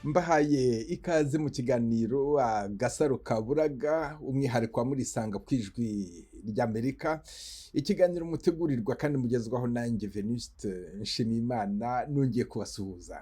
Mbahaye ikaze mu kiganiro Agasaro Kaburaga, umwihariko wa Murisanga ku Ijwi ry'Amerika, ikiganiro mutegurirwa kandi mugezwaho nanjye Venuste Nshimiyimana. Nongeye kubasuhuza.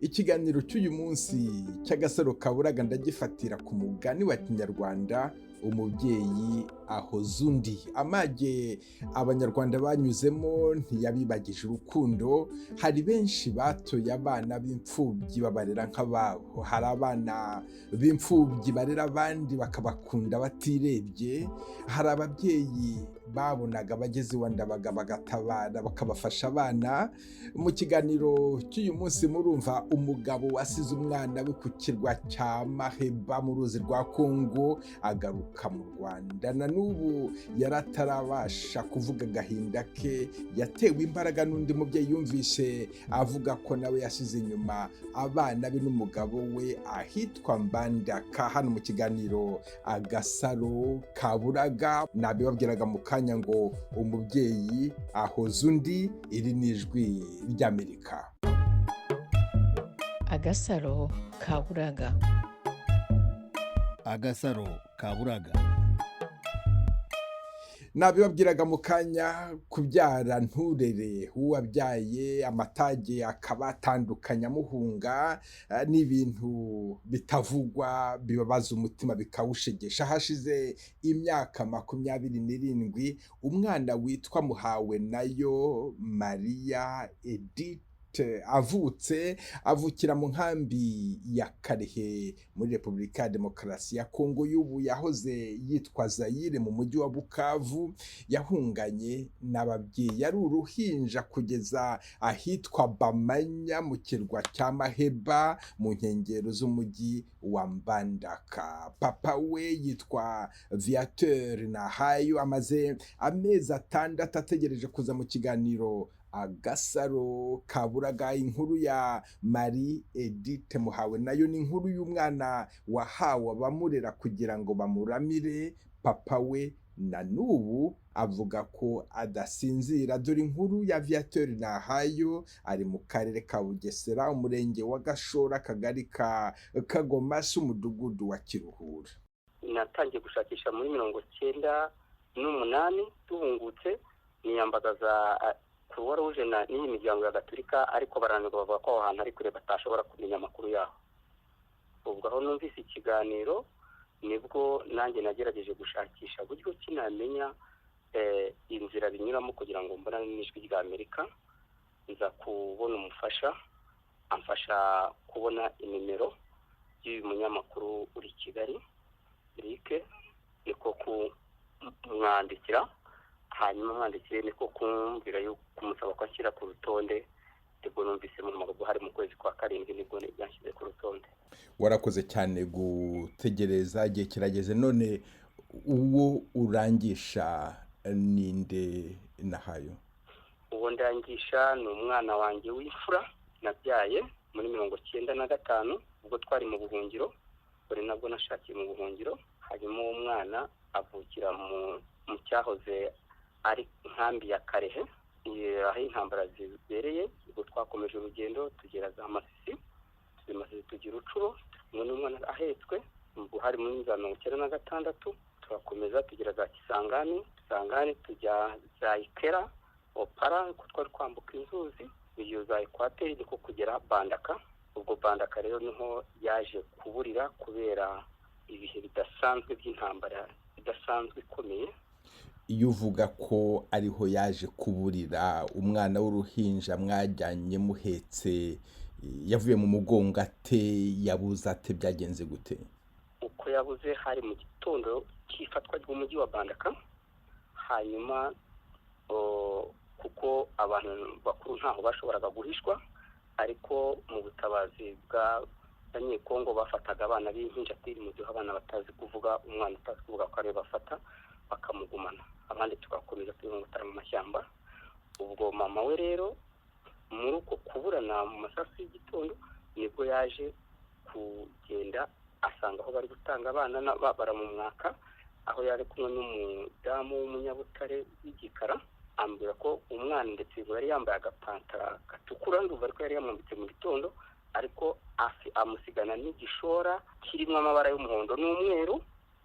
Ikiganiro cy'uyu munsi cy'Agasaro Kaburaga ndagifatira ku mugani wa Kinyarwanda: "Umubyeyi ahoza undi." Amage Abanyarwanda banyuzemo ntiyabibagije urukundo. Hari benshi batoye abana b'imfubyi babarera nk'ababo, hari abana b'imfubyi barera abandi bakabakunda batirebye, hari ababyeyi babonaga bageze iwa Ndabaga bagatabara, bakabafasha abana. Mu kiganiro cy'uyu munsi murumva umugabo wasize umwana we ku kirwa cya Maheba mu ruzi rwa Kongo, agaruka mu Rwanda, na n'ubu yari atarabasha kuvuga agahinda ke. Yatewe imbaraga n'undi mubyeyi yumvise avuga ko nawe yasize inyuma abana be n'umugabo we ahitwa Mbandaka. Hano mu kiganiro Agasaro Kaburaga nabibabwiraga mu kanya ngo "Umubyeyi ahoza undi." Iri ni Ijwi ry'Amerika. Agasaro Kaburaga. Agasaro Kaburaga. Nabibabwiraga mu kanya, kubyara nturere uwabyaye, amatage akaba atandukanye amuhunga, ni ibintu bitavugwa, bibabaza umutima bikawushegesha. Hashize imyaka 27 umwana witwa Muhawe nayo Mariya Edith avutse, avukira mu nkambi ya Karehe muri Repubulika ya Demokarasi ya Kongo y'ubu yahoze yitwa Zayire, mu mujyi wa Bukavu. Yahunganye n'ababyeyi ari uruhinja kugeza ahitwa Bamanya mu kirwa cya Maheba mu nkengero z'umujyi wa Mbandaka. Papa we yitwa Viateur Nahayo, amaze amezi 6 ategereje kuza mu kiganiro Agasaro Kaburaga. Inkuru ya Marie Edith Muhawe nayo ni inkuru y'umwana wahawe abamurera kugira ngo bamuramire. Papa we na n'ubu avuga ko adasinzira. Dore inkuru ya Viateur Nahayo, ari mu karere ka Bugesera, umurenge wa Gashora, akagari ka Kagomasi, umudugudu wa Kiruhura. Natangiye gushakisha muri 98 duhungutse, niyambaza za Croix Rouge n'iyi miryango ya Gaturika, ariko barananirwa, bavuga ko aho hantu ari kure batashobora kumenya amakuru yaho. Ubwo aho numvise ikiganiro nibwo nanjye nagerageje gushakisha buryo ki namenya inzira binyuramo kugira ngo mbonane n'Ijwi rya Amerika. Nza kubona umufasha, amfasha kubona inimero y'uyu munyamakuru uri i Kigali, Eric, niko kumwandikira. Hanyuma mwandikiye niko kumvira yo kumusaba ko anshyira ku rutonde. Nibwo numvise mu magambo hari mu kwezi kwa karindwi, nibwo yanshyize ku rutonde. Warakoze cyane gutegereza, igihe kirageze none. Uwo urangisha ninde, Nahayo? Uwo ndangisha ni umwana wanjye w'imfura nabyaye muri 95, ubwo twari mu buhungiro, dore nabwo nashakiye mu buhungiro. Hanyuma uwo mwana avukira mu cyahoze ari inkambi ya Karehe, aho intambara zibereye. Ubwo twakomeje urugendo tugera za Masisi, tuzi Masisi, tugira Ucuro, kumwe n'umwana ahetswe. Ubwo hari muri za 96. Turakomeza tugera za Kisangani, Kisangani tujya za Ikera Opara, ko twari kwambuka inzuzi iyo za Ekwateri, niko kugera Bandaka. Ubwo Bandaka rero niho yaje kuburira kubera ibihe bidasanzwe by'intambara idasanzwe ikomeye. Iyo uvuga ko ariho yaje kuburira, umwana w'uruhinja mwajyanye muhetse yavuye mu mugongo ate? Yabuze ate? Byagenze gute? Uko yabuze, hari mu gitondo cy'ifatwa ry'umujyi wa Bandaka. Hanyuma kuko abantu bakuru ntaho bashoboraga guhishwa, ariko mu butabazi bw'Abanyekongo bafataga abana b'impinja, ati mu gihe abana batazi kuvuga, umwana utazi kuvuga ko ariwe bafata bakamugumana, abandi tugakomeza twihungutara mu mashyamba. Ubwo mama we rero muri uko kuburana mu masasu y'igitondo nibwo yaje kugenda asanga aho bari gutanga abana baramumwaka. Aho yari kumwe n'umudamu w'umunyabutare w'igikara, ambwira ko umwana ndetse ngo yari yambaye agapantara gatukura, ndumva ariko yari yamwambitse mu gitondo, ariko amusigana n'igishora kirimo amabara y'umuhondo n'umweru,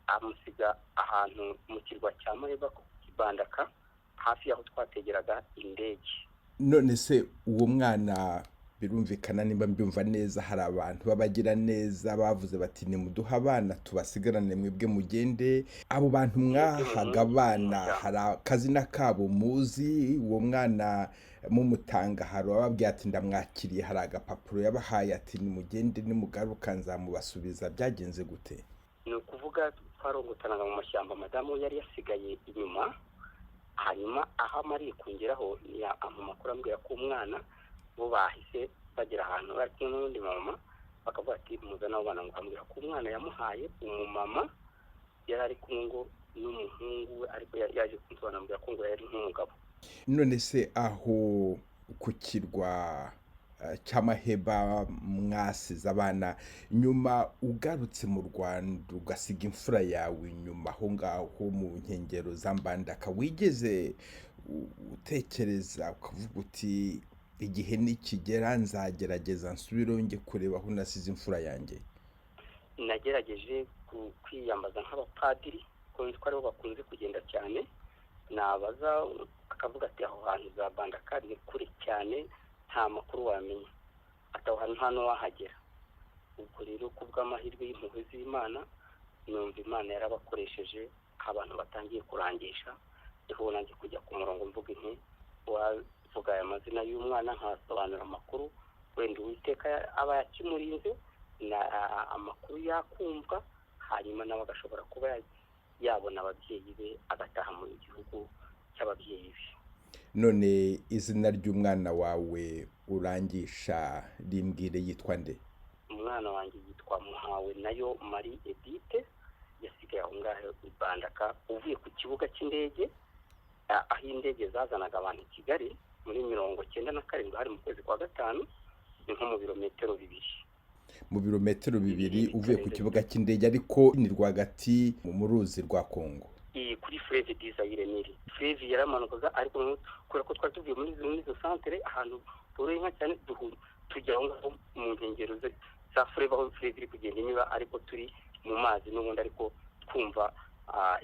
amusiga ahantu mu kirwa cya Maheba Kibandaka, hafi y'aho twategeraga indege. None se uwo mwana, birumvikana nimba mbyumva neza, hari abantu b'abagira neza bavuze bati nimuduhe abana tubasigarane mwebwe mugende. Abo bantu mwahaga abana hari akazina kabo muzi? Uwo mwana mumutanga hari uwababwiye ati ndamwakiriye, hari agapapuro yabahaye ati nimugende nimugaruka nzamubasubiza? Byagenze gute? Ni ukuvuga twarongotanaga mu mashyamba, madamu yari yasigaye inyuma, hanyuma aho amariye kongeraho amakuru ambwira ko umwana bo bahise bagera ahantu bari kumwe n'undi mama, bakavuga ati muzane abo bana, ngo ambwira ko umwana yamuhaye umumama yari ari kumwe ngo n'umuhungu we, ariko yaje kunsobanurira ambwira ko ngo yari nk'umugabo. None se aho ku kirwa cy'Amaheba mwasize abana, nyuma ugarutse mu Rwanda ugasiga imfura yawe inyuma aho ngaho mu nkengero za Mbandaka, wigeze utekereza ukavuga uti igihe nikigera nzagerageza nsubire njye kureba aho nasize imfura yanjye? Nagerageje kwiyambaza nk'abapadiri, kuko aribo bakunze kugenda cyane, nabaza akavuga ati aho hantu za Mbandaka ni kure cyane, nta makuru wamenya, ati aho hantu nta n'uwahagera. Ubwo rero ku bw'amahirwe y'impuhwe z'Imana, numva Imana yarabakoresheje, abantu batangiye kurangisha, niho nanjye kujya ku murongo mvuga inti wavuga aya mazina y'umwana nkasobanura amakuru, wenda Uwiteka aba yakimurinze na amakuru yakumva, hanyuma nawe agashobora kuba yabona ababyeyi be agataha mu gihugu cy'ababyeyi be. None izina ry'umwana wawe urangisha rimbwire, yitwa nde? Umwana wanjye yitwa Muhawe nayo Marie Edite, yasigaye aho ngaho i Mbandaka, uvuye ku kibuga cy'indege aho indege zazanaga abantu i Kigali muri 97, hari mu kwezi kwa 5, ni nko mu birometero 2. Mu birometero 2 uvuye ku kibuga cy'indege, ariko ni rwagati mu ruzi rwa Kongo. Iyi kuri Fleuve du Zaire niri Fleuve yaramanukaga, ariko kubera ko twari tuvuye muri izo santere ahantu boroye inka cyane, tujya aho ngaho mu nkengero za Fleuve aho Fleuve iri kugenda inyura, ariko turi mu mazi n'ubundi, ariko twumva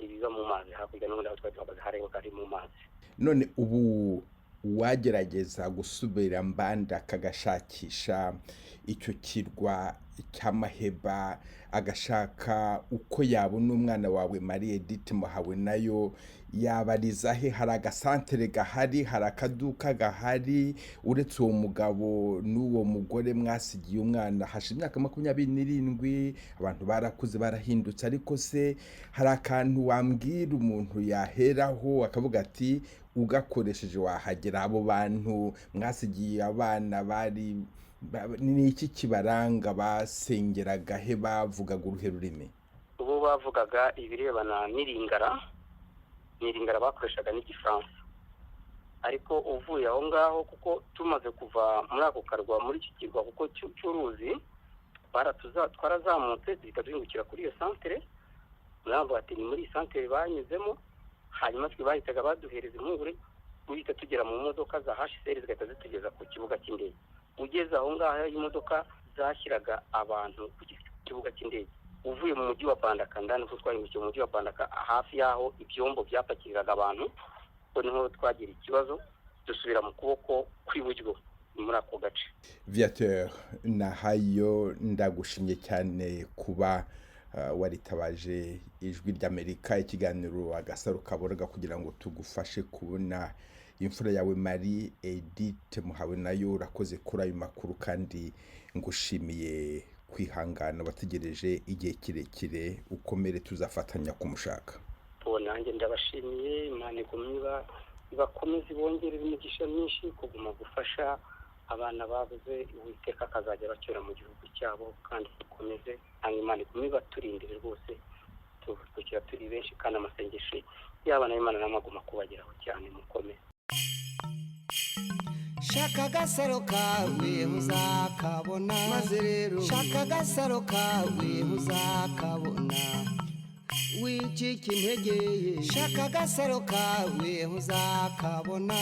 ibiba mu mazi hakurya n'ubundi aho twari duhagaze harebaga ari mu mazi. None ubu uwagerageza gusubira Mbandaka agashakisha icyo kirwa cy'Amaheba, agashaka uko yabona umwana wawe Marie Edith Muhawe nayo, yabariza he? Hari agasantere gahari, hari akaduka gahari, uretse uwo mugabo n'uwo mugore mwasigiye umwana? Hashize imyaka 27, abantu barakuze barahindutse, ariko se hari akantu wambwira umuntu yaheraho akavuga ati ugakoresheje wahagera? Abo bantu mwasigiye abana bari ni iki kibaranga? Basengeraga he? Bavugaga uruhe rurimi? Ubu bavugaga ibirebana n'iringara, n'iringara bakoreshaga n'igifaransa. Ariko uvuye aho ngaho, kuko tumaze kuva muri ako karwa, muri iki kirwa kuko cy'uruzi, twarazamutse duhita duhingukira kuri iyo santere. Muravuga ati ni muri iyi santere banyuzemo, hanyuma twe bahitaga baduhereza impungure, duhita tugera mu modoka za HCR zigahita zitugeza ku kibuga cy'indege. Ugeze aho ngaho imodoka zashyiraga abantu ku kibuga cy'indege, uvuye mu mujyi wa Mbandaka ndani, kuko twahingukiye mu mujyi wa Mbandaka hafi y'aho ibyombo byapakiriraga abantu, kuko niho twagira ikibazo dusubira mu kuboko kw'iburyo muri ako gace. Viateur Nahayo, ndagushimye cyane kuba waritabaje Ijwi ry'Amerika, ikiganiro Agasaro Kaburaga, kugira ngo tugufashe kubona imfura yawe Marie Edith Muhawe nayo. Urakoze kuri ayo makuru, kandi ngushimiye kwihangana wategereje igihe kirekire. Ukomere, tuzafatanya kumushaka. Nanjye ndabashimiye, Imana igumye ibakomeze ibongerere imigisha myinshi kuguma gufasha abana babuze, Uwiteka akazajya bacyura mu gihugu cyabo, kandi dukomeze, Imana igume ibaturindire rwose, tukira turi benshi, kandi amasengesho y'abana b'Imana n'amaguma kubageraho cyane, mukomeze. Shaka agasaro kawe muzakabona, maze rero shaka agasaro kawe muzakabona. Wicika intege, shaka agasaro kawe, ntuzakabona.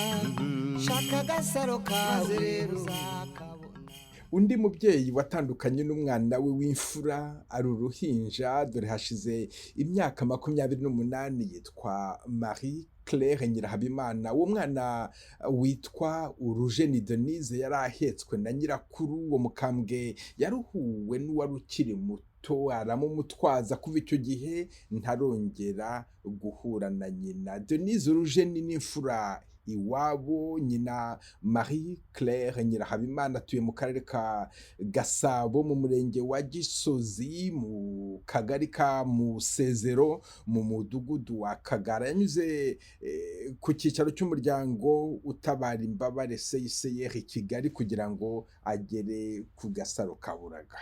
Shaka agasaro kawe rero, uzakabona. Undi mubyeyi watandukanye n'umwana we w'imfura ari uruhinja, dore hashize imyaka 28, yitwa Marie Claire Nyirahabimana. Uwo mwana witwa Urujeni Denise yari ahetswe na nyirakuru. Uwo mukambwe yaruhuwe n'uwari ukiri muto, aramumutwaza. Kuva icyo gihe ntarongera guhura na nyina. Denise Urujeni n'imfura iwabo. Nyina Marie Claire Nyirahabimana atuye mu karere ka Gasabo, mu murenge wa Gisozi, mu kagari ka Musezero, mu mudugudu wa Kagara. Yanyuze ku cyicaro cy'umuryango utabara imbabare CICR i Kigali kugira ngo agere ku Gasaro Kaburaga.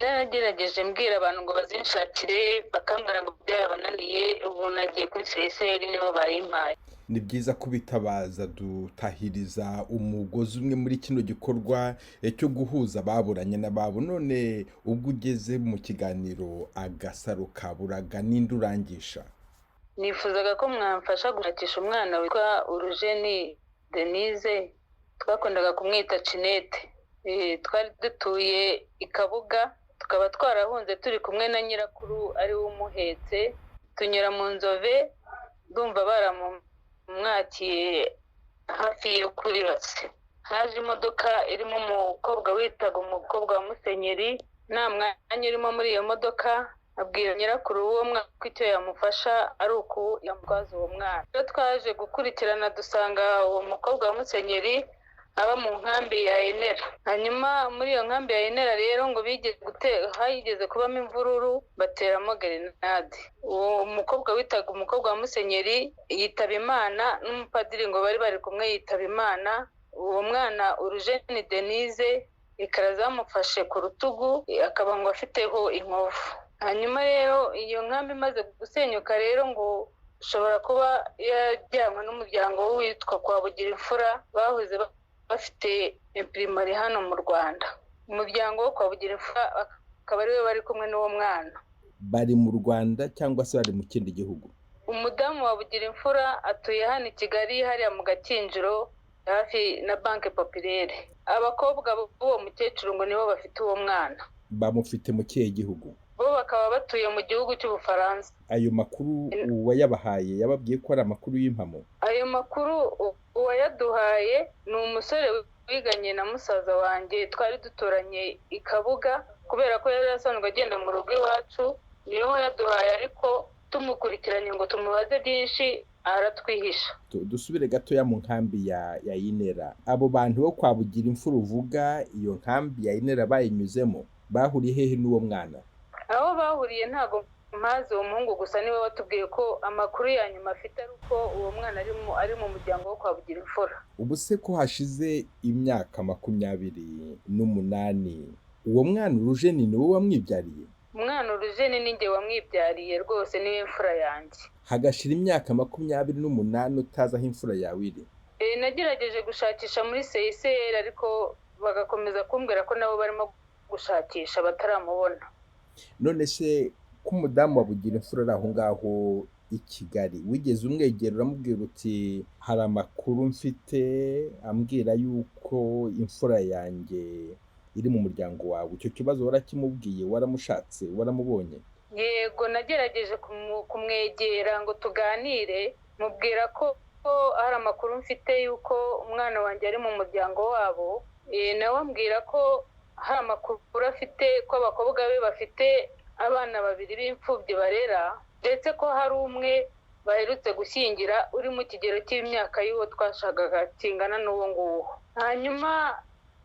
Nagerageje mbwira abantu ngo bazinshakire, bakambwira ngo byarabananiye. Ubu nagiye kuri CICR, nibo bayimpaye. Ni byiza kubitabaza, dutahiriza umugozi umwe muri kino gikorwa cyo guhuza ababuranye n'ababo. None ubwo ugeze mu kiganiro Agasaro Kaburaga, ninde urangisha? Nifuzaga ko mwamfasha gushakisha umwana witwa Urujeni Denise, twakundaga kumwita Cinete. Twari dutuye i Kabuga, tukaba twarahunze turi kumwe na nyirakuru ari we umuhetse, tunyura mu Nzove, ndumva baramumwakiye hafi yo kuri base. Haje imodoka irimo umukobwa witaga umukobwa wa musenyeri, nta mwanya urimo muri iyo modoka, abwira nyirakuru w'uwo mwana ko icyo yamufasha ari uku yamutwaza uwo mwana. Iyo twaje gukurikirana dusanga uwo mukobwa wa musenyeri aba mu nkambi ya Enera. Hanyuma muri iyo nkambi ya Enera rero ngo higeze kubamo imvururu, bateramo gerenade. Uwo mukobwa witaga umukobwa wa musenyeri yitaba Imana, n'umupadiri ngo bari bari kumwe yitaba Imana. Uwo mwana Urujeni Denise ikara zamufashe ku rutugu, akaba ngo afiteho inkovu. Hanyuma rero iyo nkambi imaze gusenyuka rero ngo ushobora kuba yajyanwe n'umuryango witwa kwa Bugira Imfura, bahoze bafite impirimari hano mu Rwanda. Umuryango wo kwa Bugira Imfura akaba ariwe bari kumwe n'uwo mwana. Bari mu Rwanda cyangwa se bari mu kindi gihugu? Umudamu wa Bugira Imfura atuye hano i Kigali, hariya mu Gakinjiro, hafi na Banque Populaire. Abakobwa b'uwo mukecuru ngo nibo bafite uwo mwana. Bamufite mu kihe gihugu? Bo bakaba batuye mu gihugu cy'Ubufaransa. Ayo makuru uwayabahaye yababwiye ko ari amakuru y'impamo? Ayo makuru uwayaduhaye ni umusore wiganye na musaza wanjye, twari duturanye i Kabuga, kubera ko yari asanzwe agenda mu rugo iwacu, niwe wayaduhaye, ariko tumukurikiranye ngo tumubaze byinshi aratwihisha. Dusubire gatoya mu nkambi ya Inera. Abo bantu bo kwa Bugira Imfura uvuga, iyo nkambi ya Inera bayinyuzemo, bahuriye hehe n'uwo mwana? Aho bahuriye ntabwo mpazi, uwo muhungu gusa niwe watubwiye ko amakuru ya nyuma afite ari uko uwo mwana ari mu muryango wo kwa Bugira Imfura. Ubu se ko hashize imyaka 28, uwo mwana Urujeni ni wowe wamwibyariye? Umwana Urujeni ni njye wamwibyariye rwose, niwe mfura yanjye. Hagashira imyaka 28 utazi aho imfura yawe iri? Nagerageje gushakisha muri CICR, ariko bagakomeza kumbwira ko nabo barimo gushakisha bataramubona. None se ko umudamu wa Bugira Imfura ari aho ngaho i Kigali, wigeze umwegera uramubwira uti hari amakuru mfite ambwira yuko imfura yanjye iri mu muryango wawe? Icyo kibazo warakimubwiye? Waramushatse? Waramubonye? Yego, nagerageje kumwegera ngo tuganire, mubwira ko hari amakuru mfite yuko umwana wanjye ari mu muryango wabo. Nawe ambwira ko hari amakuru afite ko abakobwa be bafite abana babiri b'imfubyi barera, ndetse ko hari umwe baherutse gushyingira uri mu kigero cy'imyaka y'uwo twashakaga kingana n'uwo nguwo. Hanyuma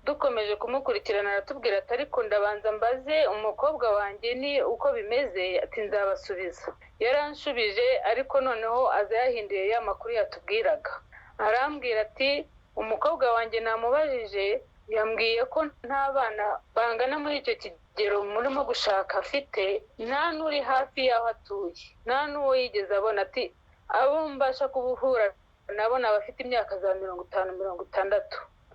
dukomeje kumukurikirana aratubwira ati ariko ndabanza mbaze umukobwa wanjye ni uko bimeze, ati nzabasubiza. Yaranshubije, ariko noneho aza yahinduye ya makuru yatubwiraga. Arambwira ati umukobwa wanjye namubajije, yambwiye ko nta bana bangana muri icyo kigero murimo gushaka afite, nta n'uri hafi y'aho atuye, nta n'uwo yigeze abona. Ati abo mbasha kubuhura nabo ni abafite imyaka za 50, 60,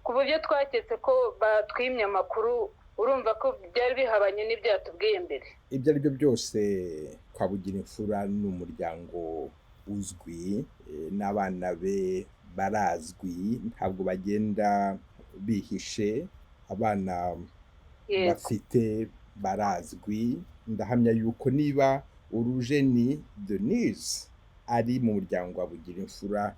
ku buryo twaketse ko batwimye amakuru Urumva ko byari bihabanye n'ibyo yatubwiye mbere. Ibyo ari byo byose, kwa Bugirimfura ni umuryango uzwi, n'abana be barazwi, ntabwo bagenda bihishe, abana bafite barazwi. Ndahamya yuko niba Urujeni Denise ari mu muryango wa Bugirimfura,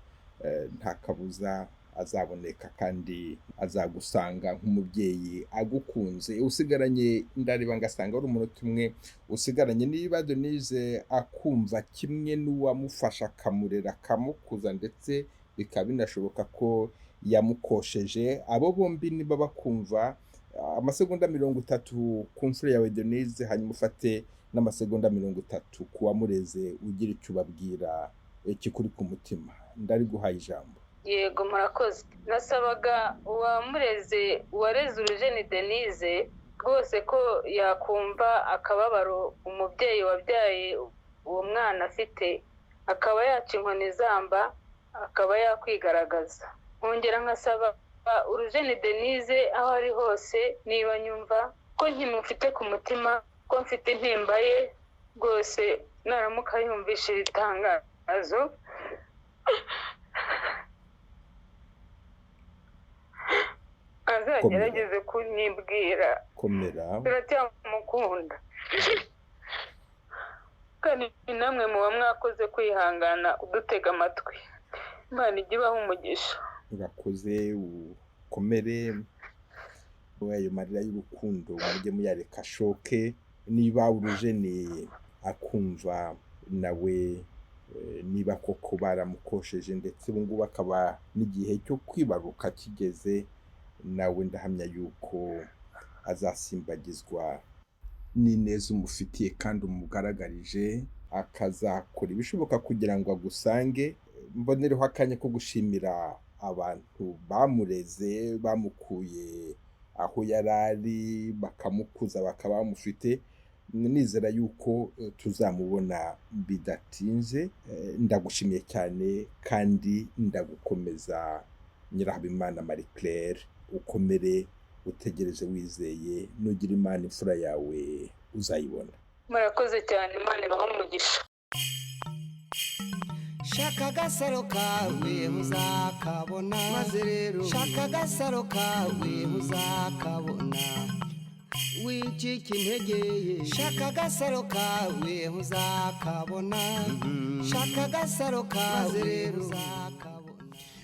nta kabuza azaboneka kandi azagusanga nk'umubyeyi agukunze. Usigaranye, ndareba ngasanga ari umunota umwe usigaranye. Niba Denise akumva kimwe n'uwamufasha akamurera akamukuza, ndetse bikaba binashoboka ko yamukosheje, abo bombi niba bakumva, amasegonda 30 ku mfura yawe Denise, hanyuma ufate n'amasegonda 30 ku wamureze, ugira icyo ubabwira kikuri ku mutima. Ndariguhaye ijambo. Yego, murakoze. Nasabaga uwamureze, uwareze Urujeni Denise rwose, ko yakumva akababaro umubyeyi wabyaye uwo mwana afite, akaba yaca inkoni izamba, akaba yakwigaragaza. Nkongera nkasaba Urujeni Denise aho ari hose, niba nyumva, ko nkimufite ku mutima, ko mfite intimba ye rwose, naramuka yumvishe iri tangazo azagerageze kunyibwira. Komera. Turacyamukunda, kandi namwe muba mwakoze kwihangana kudutega amatwi. Imana ijye ibaha umugisha. Urakoze, ukomere. Ayo marira y'urukundo mujye muyareka ashoke. Niba Urujeni akumva nawe, niba koko baramukosheje, ndetse ubu ngubu akaba n'igihe cyo kwibaruka kigeze, nawe ndahamya yuko azasimbagizwa n'ineza umufitiye kandi umugaragarije, akazakora ibishoboka kugira ngo agusange. Mbonereho akanya ko gushimira abantu bamureze, bamukuye aho yari ari, bakamukuza, bakaba bamufite. Nizera yuko tuzamubona bidatinze. Ndagushimiye cyane kandi ndagukomeza, Nyirahabimana Marie Claire. Ukomere, utegereze wizeye, nugira Imana imfura yawe uzayibona. Murakoze cyane, Imana ibahe umugisha. Shaka agasaro kawe muzakabona, maze rero shaka agasaro kawe muzakabona. Wicika intege, shaka agasaro kawe muzakabona, shaka agasaro kawe muzakabona.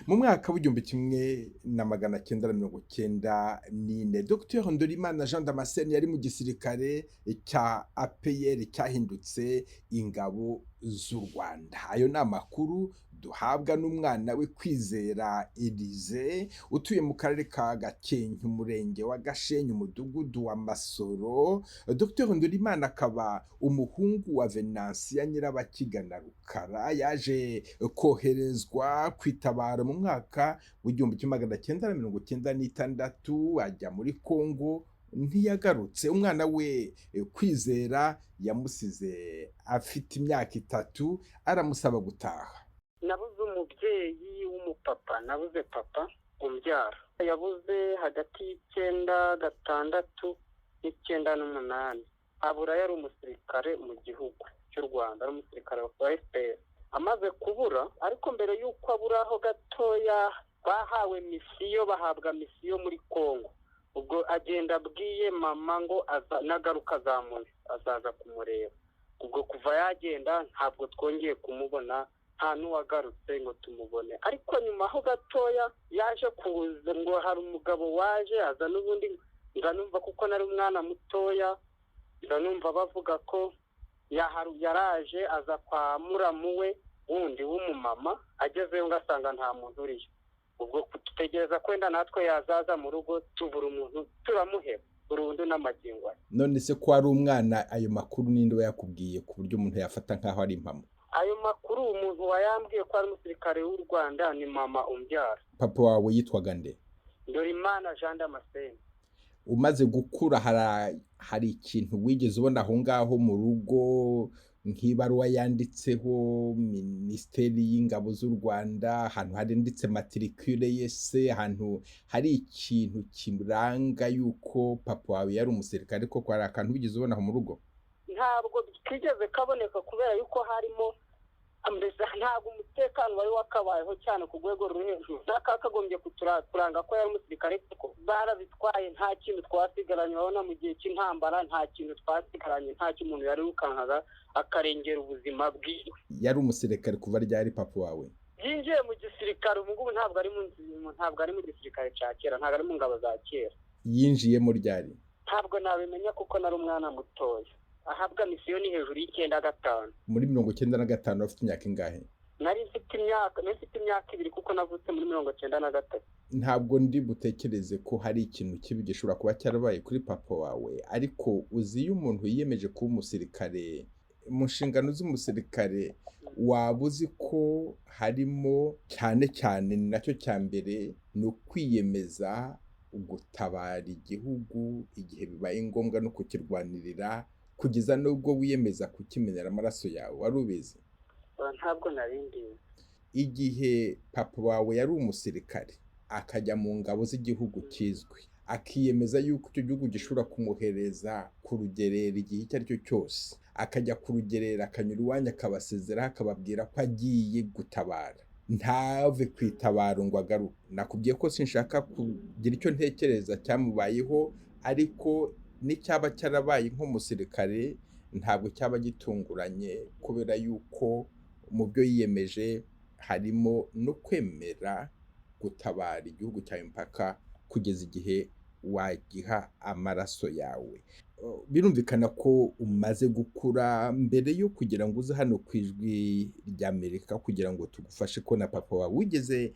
Mu mwaka w'1994, Dr Ndorimana Jean Damascene yari mu gisirikare cya APR cyahindutse ingabo z'u Rwanda. Ayo ni amakuru duhabwa n'umwana we Kwizera Elize, utuye mu karere ka Gakenke, umurenge wa Gashenyi, umudugudu wa Masoro. Dr Ndorimana akaba umuhungu wa Venansiya Nyirabakigana Rukara, yaje koherezwa kwitabara mu mwaka w'1996, ajya muri Kongo ntiyagarutse. Umwana we Kwizera yamusize afite imyaka 3, aramusaba gutaha. Nabuze umubyeyi w'umupapa, nabuze papa umbyara, yabuze hagati y'96 n'98. Abura yari umusirikare mu gihugu cy'u Rwanda, ari umusirikare wa FPR. Amaze kubura, ariko mbere y'uko aburaho gatoya, bahawe misiyo, bahabwa misiyo muri Kongo. Ubwo agenda abwiye mama ngo nagaruka azaza kumureba. Ubwo kuva yagenda ntabwo twongeye kumubona, nta n'uwagarutse ngo tumubone. Ariko nyuma aho gatoya yaje kuza, ngo hari umugabo waje aza n'ubundi, nza numva kuko nari umwana mutoya, nza numva bavuga ko yaraje aza kwa muramu we wundi w'umumama, agezeyo ngasanga nta muntu uriyo. Ubwo dutegereza kwenda natwe yazaza mu rugo, tubura umuntu, turamuheba burundu n'amagingo. None se ko ari umwana, ayo makuru ninde yakubwiye ku buryo umuntu yafata nk'aho ari impamo? Ayo makuru umuntu wayambwiye ko ari umusirikare w'u Rwanda ni mama umbyara. Papa wawe yitwaga nde? Ndorimana Jean Damascene. Umaze gukura hari ikintu wigeze ubona aho ngaho mu rugo nk'ibaruwa yanditseho Minisiteri y'Ingabo z'u Rwanda, ahantu handitse matricule ye se, ahantu hari ikintu kiranga yuko papa wawe yari umusirikare koko? Hari akantu wigeze ubona aho mu rugo? Ntabwo kigeze kaboneka, kubera yuko harimo mbese ntabwo umutekano wari wakabayeho cyane ku rwego ruri hejuru. N'akakagombye kuranga ko yari umusirikare kuko barabitwaye, nta kintu twasigaranye. Urabona mu gihe cy'intambara nta kintu twasigaranye, nta kintu, umuntu yarirukankaga akarengera ubuzima bwiwe. Yari umusirikare kuva ryari papa wawe? Yinjiye mu gisirikare ubu ngubu ntabwo ari mu gisirikare cya kera, ntabwo ari mu ngabo za kera. Yinjiyemo ryari? Ntabwo nabimenya kuko nari umwana mutoya. Ahabwa misiyo ni hejuru y'95. Muri 95 afite imyaka ingahe? Nari mfite imyaka 2 kuko navutse muri 93. Ntabwo ndi butekereze ko hari ikintu kibi gishobora kuba cyarabaye kuri papa wawe, ariko uzi iyo umuntu yiyemeje kuba umusirikare, mu nshingano z'umusirikare waba uzi ko harimo cyane cyane, ni nacyo cya mbere, ni ukwiyemeza gutabara igihugu igihe bibaye ngombwa no kukirwanirira kugeza n'ubwo wiyemeza kukimenera amaraso yawe. Wari ubizi? Ntabwo nari mbizi. Igihe papa wawe yari umusirikare, akajya mu ngabo z'igihugu kizwi, akiyemeza yuko icyo gihugu gishobora kumwohereza ku rugerero igihe icyo ari cyo cyose, akajya ku rugerero, akanyura iwanyu, akabasezeraho, akababwira ko agiye gutabara, ntave ku itabaro ngo agaruke. Nakubwiye ko sinshaka kugira icyo ntekereza cyamubayeho, ariko n'icyaba cyarabaye nk'umusirikare ntabwo cyaba gitunguranye, kubera yuko mu byo yiyemeje harimo no kwemera gutabara igihugu cyawe mpaka kugeza igihe wagiha amaraso yawe. Birumvikana ko umaze gukura. Mbere yo kugira ngo uze hano ku Ijwi ry'Amerika kugira ngo tugufashe kubona papa wawe, wigeze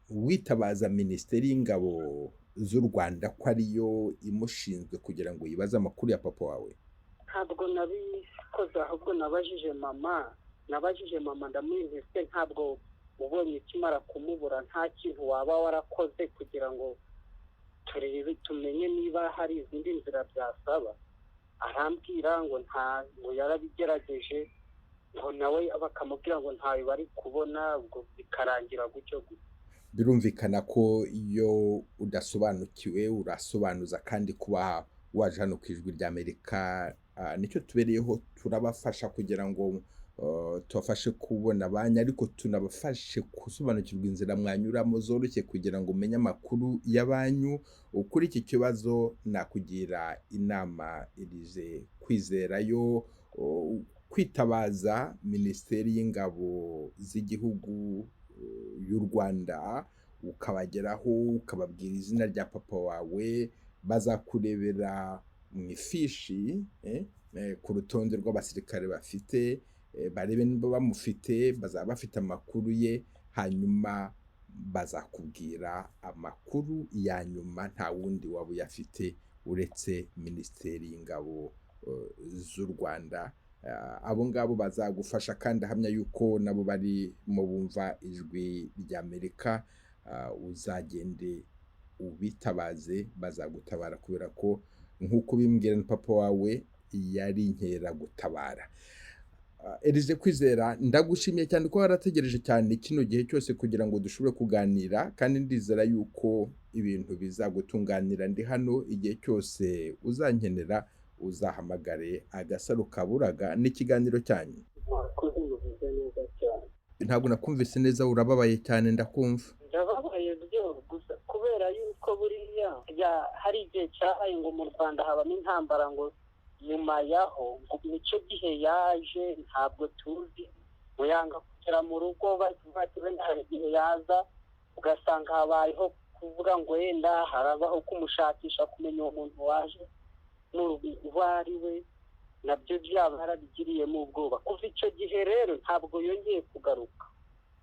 witabaza Minisiteri y'Ingabo z'u Rwanda, ko ariyo imushinzwe, kugira ngo yibaze amakuru ya papa wawe? Ntabwo nabikoze, ahubwo nabajije mama, ndamuha: "Ntabwo ubonye ukimara kumubura nta kintu waba warakoze kugira ngo turebe, tumenye niba hari izindi nzira byasaba?" Arambwira ngo nta, ngo yarabigerageje, ngo nawe bakamubwira ngo ntayo bari kubona, ubwo bikarangira gutyo gusa. Birumvikana ko iyo udasobanukiwe urasobanuza, kandi kuba waje hano ku Ijwi ry'Amerika nicyo tubereyeho. Turabafasha kugira ngo tubafashe kubona banki, ariko tunabafashe gusobanukirwa inzira mwanyuramo zoroshye kugira ngo umenye amakuru y'abanyu. Kuri iki kibazo nakugira inama, Irize Kwizerayo, kwitabaza Minisiteri y'Ingabo z'Igihugu y'u Rwanda, ukabageraho, ukababwira izina rya papa wawe, bazakurebera mu ifishi, ku rutonde rw'abasirikare bafite, barebe niba bamufite. Bazaba bafite amakuru ye, hanyuma bazakubwira amakuru ya nyuma. Nta wundi waba uyafite uretse Minisiteri y'Ingabo z'u Rwanda. Abo ngabo bazagufasha, kandi ahamya yuko nabo bari mu bumva Ijwi ry'Amerika. Uzagende ubitabaze, bazagutabara, kubera ko nk'uko ubimbwira na papa wawe yari inkeragutabara. Elize Kwizera, ndagushimiye cyane ko warategereje cyane kino gihe cyose kugira ngo dushobore kuganira, kandi ndizera yuko ibintu bizagutunganira. Ndi hano igihe cyose uzankenera, uzahamagare. Agasaro Kaburaga n'ikiganiro cyanyu. Mwakoze, muvuze neza cyane. Ntabwo nakumvise neza, urababaye cyane, ndakumva. Ndababaye byo gusa kubera yuko buriya hari igihe cyabaye ngo mu Rwanda habamo intambara, ngo nyuma yaho ngo nicyo gihe yaje, ntabwo tuzi, ngo yanga kugera mu rugo. Bati wenda hari igihe yaza ugasanga habayeho kuvuga ngo wenda harabaho kumushakisha, kumenya uwo muntu waje uwo ari we, nabyo byaba yarabigiriyemo ubwoba. Kuva icyo gihe rero ntabwo yongeye kugaruka.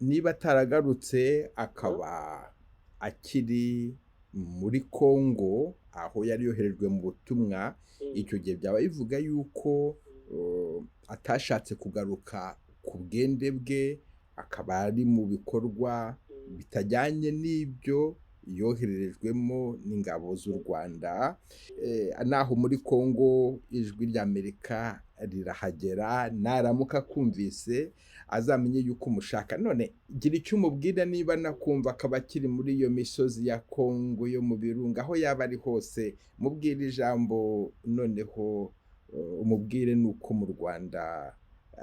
Niba ataragarutse, akaba akiri muri Kongo aho yari yoherejwe mu butumwa, icyo gihe byaba bivuga yuko atashatse kugaruka ku bwende bwe, akaba ari mu bikorwa bitajyanye n'ibyo yohererejwemo n'ingabo z'u Rwanda. Naho muri Kongo, Ijwi ry'Amerika rirahagera. Naramuka akumvise azamenye yuko umushaka. None gira icyo umubwira, niba nakumva akaba akiri muri iyo misozi ya Kongo yo mu birunga, aho yaba ari hose, mubwire ijambo. Noneho umubwire nuko mu Rwanda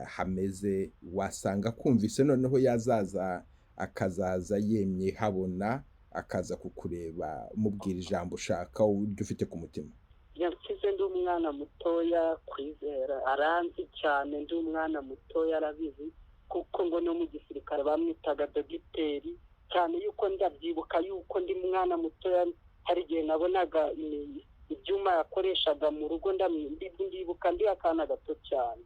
hameze, wasanga akumvise, noneho yazaza akazaza yemye habona, akaza kukureba. Mubwira ijambo ushaka, uburyo ufite ku mutima. Yansize ndi umwana mutoya. Kwizera aranzi cyane, ndi umwana mutoya arabizi, kuko ngo no mu gisirikare bamwitaga dogiteri cyane. Yuko ndabyibuka yuko ndi umwana mutoya, hari igihe nabonaga ibyuma yakoreshaga mu rugo, ndibuka ndi akana gato cyane.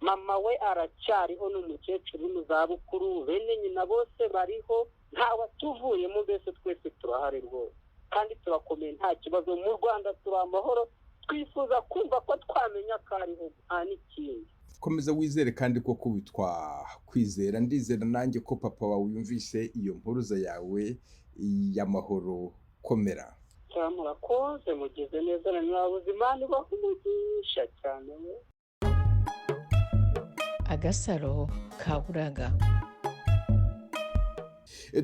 Mama we aracyariho, ni umukecuru uri mu zabukuru, bene nyina bose bariho, ntawatuvuyemo, mbese twese turahari rwose kandi turakomeye, nta kibazo. Mu Rwanda turi amahoro, twifuza kumva ko twamenya ko ariho, nta n'ikindi. Komeza wizere kandi koko witwa Kwizera. Ndizera nanjye ko papa wawe yumvise iyo mpuruza yawe y'amahoro. Komera. Murakoze, mugeze neza na mwabuze. Imana ibaha umugisha cyane we. Agasaro Kaburaga.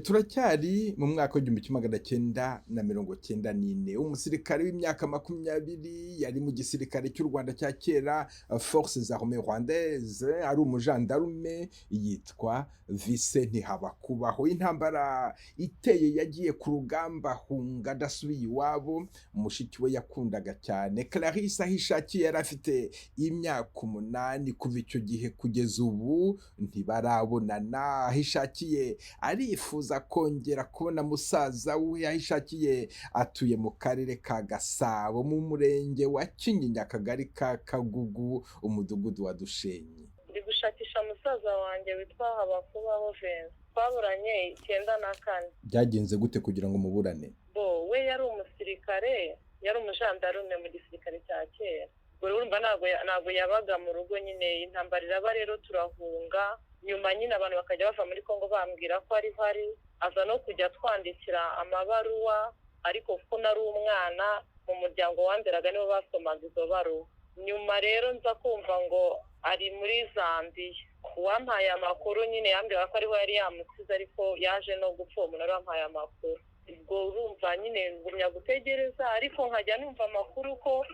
Turacyari mu mwaka w'1994. Umusirikare w'imyaka 20 yari mu gisirikare cy'u Rwanda cya kera, Forces Armées Rwandaises, ari umujandarume, yitwa Vise Ntihabakubaho. Intambara iteye yagiye ku rugamba, ahunga adasubiye iwabo. Mushiki we yakundaga cyane, Clarisse Ahishakiye, yari afite imyaka 8. Kuva icyo gihe kugeza ubu ntibarabonana. Ahishakiye arifuza kongera kubona musaza we. Ahishakiye atuye mu karere ka Gasabo, mu murenge wa Kinyinya, akagari ka Kagugu, umudugudu wa Dushenyi. Ndi gushakisha musaza wanjye witwa Habakubaho Vincent, twaburanye 94. Byagenze gute kugira ngo muburane? Bo we yari umusirikare, yari umujandarume mu gisirikare cya kera. Urumva ntabwo yabaga mu rugo nyine. Intambara iraba rero turahunga. Nyuma nyine abantu bakajya bava muri Kongo bambwira ko ariho ari, aza no kujya twandikira amabaruwa, ariko kuko nari umwana, mu muryango wanderaga nibo basomaga izo baruwa. Nyuma rero nza kumva ngo ari muri Zambiya. Uwampaye amakuru nyine yambwira ko ariho yari yamusize, ariko yaje no gupfa uwo muntu wampaye amakuru. Ubwo urumva nyine ngumya gutegereza, ariko nkajya numva amakuru ko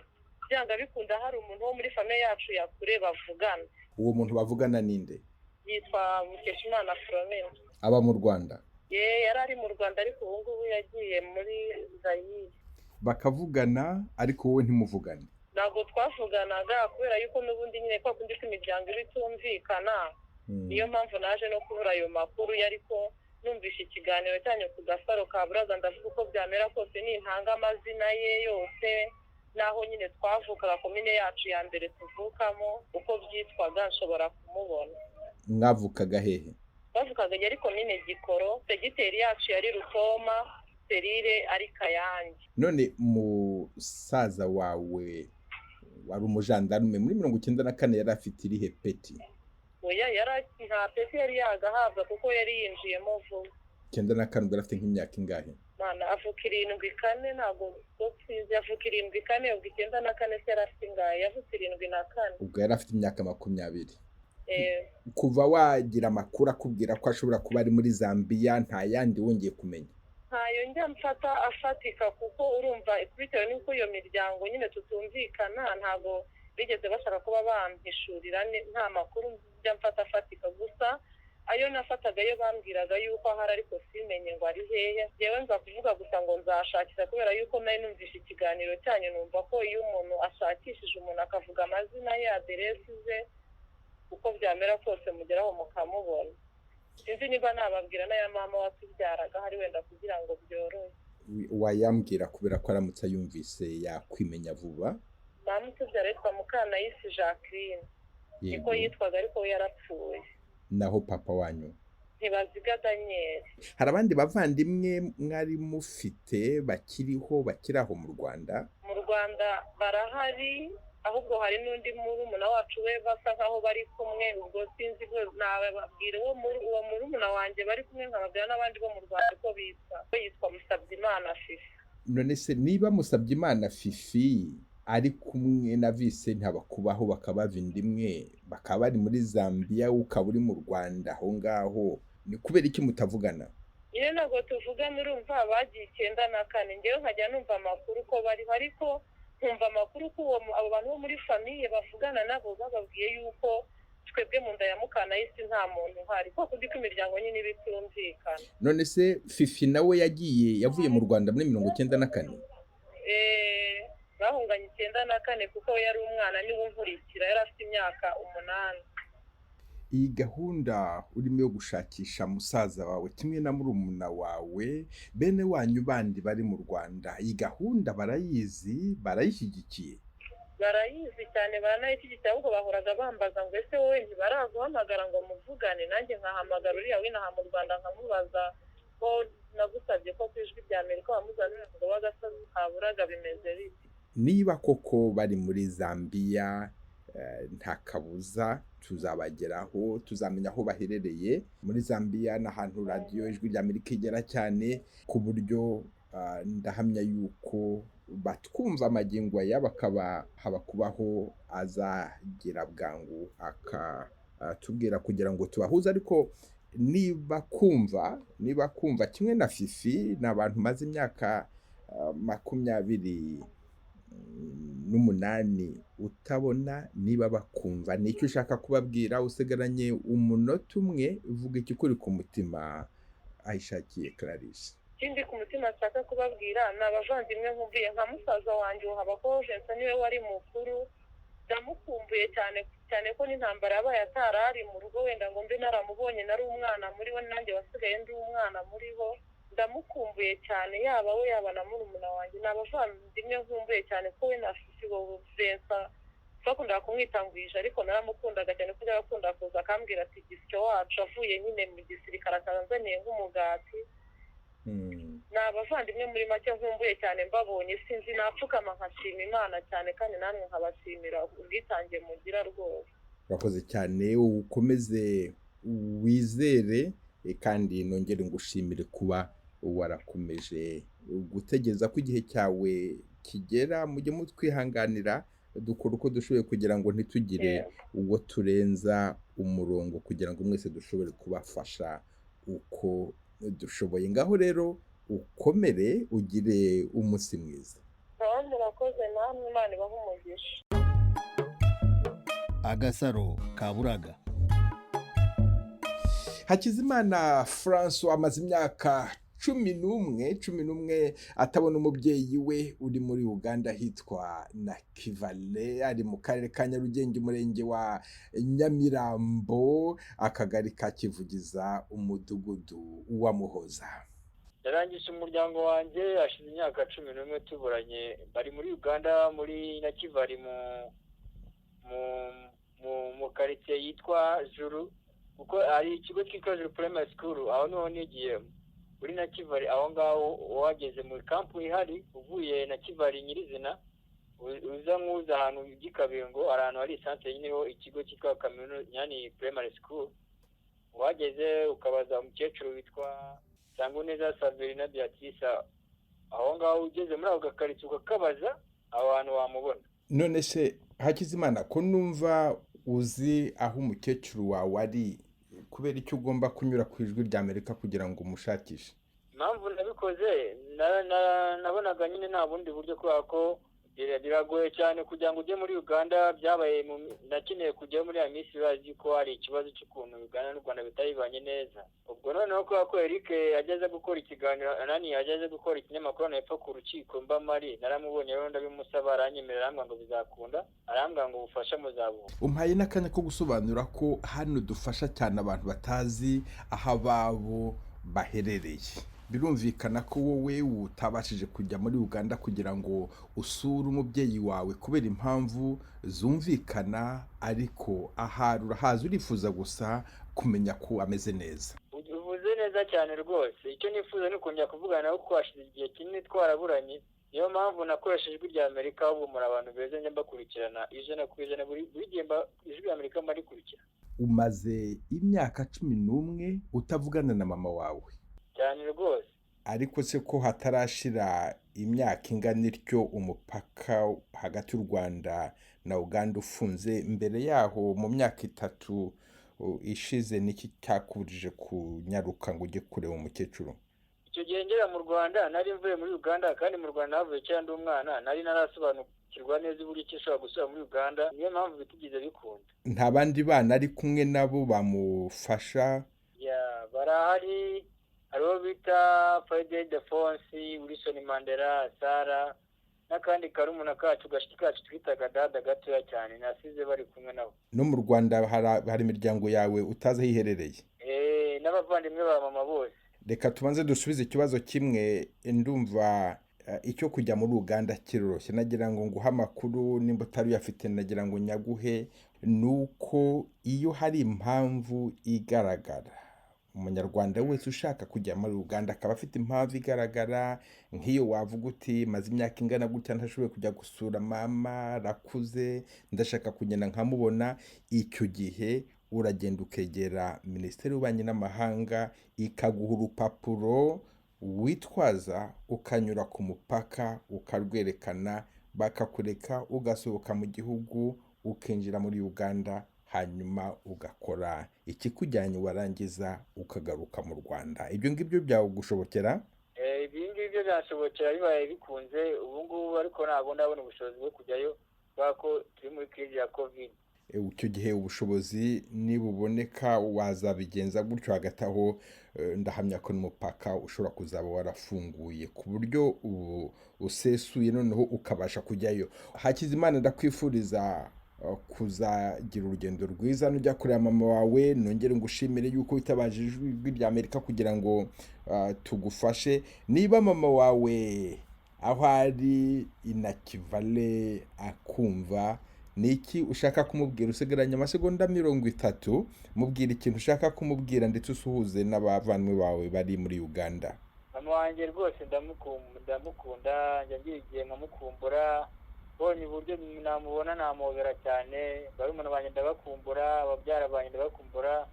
byanga bikunda hari umuntu wo muri famille yacu yakure bavugana. Uwo muntu bavugana ninde? Yitwa Mukeshimana Flomena. Aba mu Rwanda? Ye, yari ari mu Rwanda, ariko ubu ngubu yagiye muri Zayire. Bakavugana, ariko wowe ntimuvugane? Ntabwo twavuganaga, kubera yuko n'ubundi nyine kwa kundi kw'imiryango iba itumvikana. Niyo mpamvu naje no kubura ayo makuru. Ariko numvishe ikiganiro cyanyu ku Gasaro ka Buraza, ndavuga uko byamera kose nintanga amazina ye yose n'aho nyine twavukaga, komine yacu ya mbere tuvukamo uko byitwaga, nshobora kumubona. Mwavukaga hehe? Bavukaga yari komine Gikoro, segiteri yacu yari Rutoma, serire ari Kayange. None musaza wawe wari umujandarume muri 94 yari afite irihe peti? Oya, yari nta peti yari yagahabwa kuko yari yinjiyemo vuba. 94 ubwo yari afite nk'imyaka ingahe? Mana, avuka 74, ntabwo tuzi, avuka 74, ubwo 94 se yari afite ingahe? Yavutse 74. Ubwo yari afite imyaka 20. Kuva wagira amakuru akubwira ko ashobora kuba ari muri Zambiya, nta yandi wongeye kumenya? Ntayo njya mfata afatika, kuko urumva bitewe n'uko iyo miryango nyine tutumvikana, ntabwo bigeze bashaka kuba bampishurira, nta makuru njya mfata afatika. Gusa ayo nafataga yo bambwiraga yuko ahari, ariko simenye ngo ari hehe. Yewe, nza kuvuga gusa ngo nzashakisha, kubera yuko nari numvishe ikiganiro cyanyu, numva ko iyo umuntu ashakishije umuntu akavuga amazina ye, aderesi ze, uko byamera kose mugeraho mukamubona. Sinzi niba nababwira n'aya mama watubyaraga hari wenda kugira ngo byorohe. Wayambwira, kubera ko aramutse ayumvise yakwimenya vuba. Mama utubyara yitwa Mukanayisi Jacqueline, niko yitwaga, ariko we yarapfuye. Naho papa wanyu? Ntibaziga Daniel. Hari abandi bavandimwe mwari mufite bakiriho, bakiri aho mu Rwanda? Mu Rwanda barahari, ahubwo hari n'undi murumuna wacu we basa nkaho bari kumwe. Ubwo sinzi, nababwira uwo murumuna wanjye bari kumwe, nkababwira n'abandi bo mu Rwanda uko bitwa. We yitwa Musabyimana Fifi. None se niba Musabyimana Fifi Ari kumwe na Vise ntabakubaho, bakaba inda imwe, bakaba bari muri Zambia, ukaba uri mu Rwanda aho ngaho, ni kubera iki mutavugana? Nyine ntabwo tuvugana. Urumva, bagiye 94, ngewe nkajya numva amakuru ko bariho, ariko nkumva amakuru ko abo bantu bo muri famille bavugana nabo bababwiye yuko twebwe mu nda ya Mukanayisi nta muntu uhari, kuko kundi ko imiryango nyine iba itumvikana. None se Fifi nawe yagiye, yavuye mu Rwanda muri 94? Bahunganye 94, kuko we yari umwana, niwe unkurikira, yari afite imyaka 8. Iyi gahunda urimo yo gushakisha musaza wawe kimwe na murumuna wawe, bene wanyu bandi bari mu Rwanda, iyi gahunda barayizi, barayishyigikiye? Barayizi cyane, baranayishyigikiye. Ahubwo bahoraga bambaza ngo: "Ese wowe ntibaraguhamagara ngo muvugane?" Nanjye nkahamagara uriya w'inaha mu Rwanda, nkamubaza ko nagusabye ko ku Ijwi rya Amerika wamuzanira ngo w'agasozi kaburaga, bimeze bite? Niba koko bari muri Zambiya, nta kabuza tuzabageraho, tuzamenya aho baherereye. Muri Zambiya ni ahantu Radiyo Ijwi rya Amerika igera cyane, ku buryo ndahamya yuko batwumva amagingo aya, bakaba haba kubaho azagera bwangu akatubwira kugira ngo tubahuze. Ariko niba kumva kimwe na Fifi, ni abantu maze imyaka 28 utabona, niba bakumva, nicyo ushaka kubabwira? Usigaranye umunota umwe, uvuga ikikuri ku mutima, Ayishakiye Clarisse. Ikindi ku mutima nshaka kubabwira ni abavandimwe nkumbuye, nka musaza wanjye Habaho Vincent, niwe wari mukuru. Ndamukumbuye cyane cyane, ko n'intambara yabaye atari ari mu rugo wenda ngo mbe naramubonye. Nari umwana muri bo, nanjye wasigaye ndi umwana muri bo. Ndamukumbuye cyane, yaba we, yaba na murumuna wanjye. Ni abavandimwe nkumbuye cyane, ko we na Fifi Vincent bakundaga kumwita Ngwije, ariko naramukundaga cyane ko yajyaga akunda kuza akambwira ati: "Gisyo wacu", avuye nyine mu gisirikare akazaniye nk'umugati. Ni abavandimwe muri make nkumbuye cyane. Mbabonye sinzi, napfukama nkashima Imana cyane, kandi namwe nkabashimira ubwitange mugira rwose. Urakoze cyane, ukomeze wizere, kandi nongere ngushimire kuba warakomeje gutegereza ko igihe cyawe kigera. Mujye mutwihanganira, dukora uko dushoboye kugira ngo ntitugire uwo turenza umurongo, kugira ngo mwese dushobore kubafasha uko dushoboye. Ngaho rero ukomere, ugire umunsi mwiza. Nawe murakoze, namwe Imana ibahe umugisha. Agasaro kaburaga. Hakizimana Francois amaze imyaka 11 atabona umubyeyi we uri muri Uganda ahitwa Nakivale, ari mu Karere ka Nyarugenge, Umurenge wa Nyamirambo, Akagari ka Kivugiza, Umudugudu wa Muhoza. Yarangije umuryango wanjye, hashize imyaka 11 tuburanye. Bari muri Uganda, muri Nakivale, mu karitsiye yitwa Juru, kuko hari ikigo cyitwa Juru Primary School, aho niho nigiye muri Nakivale. Aho ngaho wageze muri kampu ihari, uvuye Nakivale nyirizina, uza nk'uza ahantu by'Ikabingo, hari ahantu hari isantere nyine iriho ikigo cyitwa Kaminuza Primary School. Wageze ukabaza umukecuru witwa Sanguneza Saverina Beatrice, aho ngaho ugeze muri ako gakaritsiye ukakabaza, aho hantu wamubona. None se Hakizimana, ko numva uzi aho umukecuru wawe ari, kubera icyo ugomba kunyura ku Ijwi rya Amerika kugira ngo umushakishe? Impamvu nabikoze, nabonaga nyine nta bundi buryo, kubera ko biragoye cyane kugira ngo ujye muri Uganda. Byabaye nakeneye kujyayo muri ya minsi, bazi ko hari ikibazo cy'ukuntu Uganda n'u Rwanda bitaribanye neza. Ubwo noneho kubera ko Eric yageze gukora ikiganiro nani, yageze gukora ikinyamakuru hano hepfo ku rukiko mba mari, naramubonye rero ndabimusaba, aranyemerera, arambwira ngo bizakunda, arambwira ngo ubufasha muzabuha. Umpaye n'akanya ko gusobanura ko hano dufasha cyane abantu batazi aho ababo baherereye. Birumvikana ko wowe utabashije kujya muri Uganda kugira ngo usure umubyeyi wawe kubera impamvu zumvikana, ariko ahari urahazi, urifuza gusa kumenya ko ameze neza. Uvuze neza cyane rwose. Icyo nifuza ni ukongera kuvugana nawe, kuko hashize igihe kinini twaraburanye. Niyo mpamvu nakoresha Ijwi rya Amerika. Ahubwo muri abantu beza, njya mbakurikirana 100%, buri gihe Ijwi rya Amerika mbarikurikira. Umaze imyaka 11 utavugana na mama wawe? Cyane rwose. Ariko se ko hatarashira imyaka ingana ityo umupaka hagati y'u Rwanda na Uganda ufunze, mbere yaho mu myaka 3 ishize niki cyakubujije kunyaruka ngo ujye kureba umukecuru? Icyo gihe ngera mu Rwanda nari mvuye muri Uganda, kandi mu Rwanda havuye kera ndi umwana, nari narasobanukirwa neza uburyo ki nshobora gusubira muri Uganda, niyo mpamvu bitigeze bikunda. Nta bandi bana ari kumwe nabo bamufasha? Barahari, hariho bita Friday Defonsi, Wilson Mandela, Sara n'akandi karumuna kacu gashiki kacu twitaga dada gatoya cyane, nasize bari kumwe nabo. No mu Rwanda hari imiryango yawe utazi aho iherereye? N'abavandimwe ba mama bose. Reka tubanze dusubize ikibazo kimwe. Ndumva icyo kujya muri Uganda kiroroshye, nagira ngo nguhe amakuru nimba utari uyafite, nagira ngo nyaguhe, nuko iyo hari impamvu igaragara, umunyarwanda wese ushaka kujya muri Uganda akaba afite impamvu igaragara, nk'iyo wavuga uti maze imyaka ingana gutya ntashoboye kujya gusura mama, arakuze, ndashaka kugenda nkamubona, icyo gihe uragenda ukegera Minisiteri y'Ububanyi n'Amahanga ikaguha urupapuro witwaza, ukanyura ku mupaka ukarwerekana, bakakureka ugasohoka mu gihugu ukinjira muri Uganda, hanyuma ugakora ikikujyanye, warangiza ukagaruka mu Rwanda. Ibyo ngibyo byagushobokera? Ibi ngibyo byashobokera bibaye bikunze ubu ngubu, ariko ntabwo ndabona ubushobozi bwo kujyayo kubera ko turi muri crise ya Covid. Icyo gihe ubushobozi nibuboneka wazabigenza gutyo. Hagati aho ndahamya ko n'umupaka ushobora kuzaba warafunguye ku buryo ubu usesuye, noneho ukabasha kujyayo. Hakizimana, ndakwifuriza kuzagira urugendo rwiza nujya kureba mama wawe. Nongere ngushimire yuko witabaje Ijwi rya Amerika kugira ngo tugufashe. Niba mama wawe aho ari inakivale akumva, niki ushaka kumubwira? Usigaranye amasegonda 30, mubwira ikintu ushaka kumubwira, ndetse usuhuze n'abavandimwe bawe bari muri Uganda. Mama wanjye rwose ndamukunda, njya ngira igihe nkamukumbura, mbonye uburyo namubona namubera cyane. Barumuna banjye ndabakumbura, ababyara banjye ndabakumbura.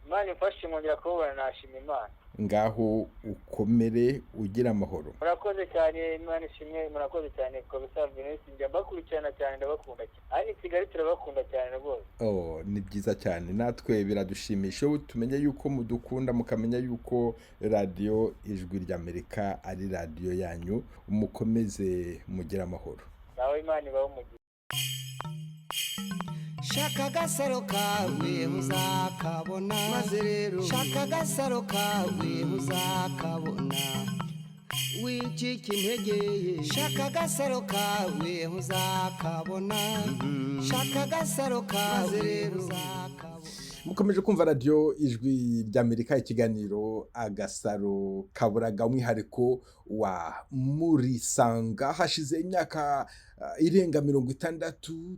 Imana imfashe nkongera kubabona, nashima Imana. Ngaho ukomere, ugira amahoro. Murakoze cyane, Imana ishimwe, murakoze cyane Professor Venus, njya mbakurikirana cyane, ndabakunda cyane. Ari Kigali turabakunda cyane rwose. Oh, ni byiza cyane, natwe biradushimisha tumenye yuko mudukunda, mukamenya yuko radiyo Ijwi ry'Amerika ari radiyo yanyu. Mukomeze mugire amahoro. Nawe Imana ibahe umugisha. Shaka agasaro kawe uzakabona, maze rero shaka agasaro kawe uzakabona, wicika intege. Shaka agasaro kawe uzakabona, shaka agasaro kawe uzakabona. Mukomeje kumva radiyo Ijwi ry'Amerika, ikiganiro Agasaro Kaburaga, umwihariko wa Murisanga. Hashize imyaka irenga 60,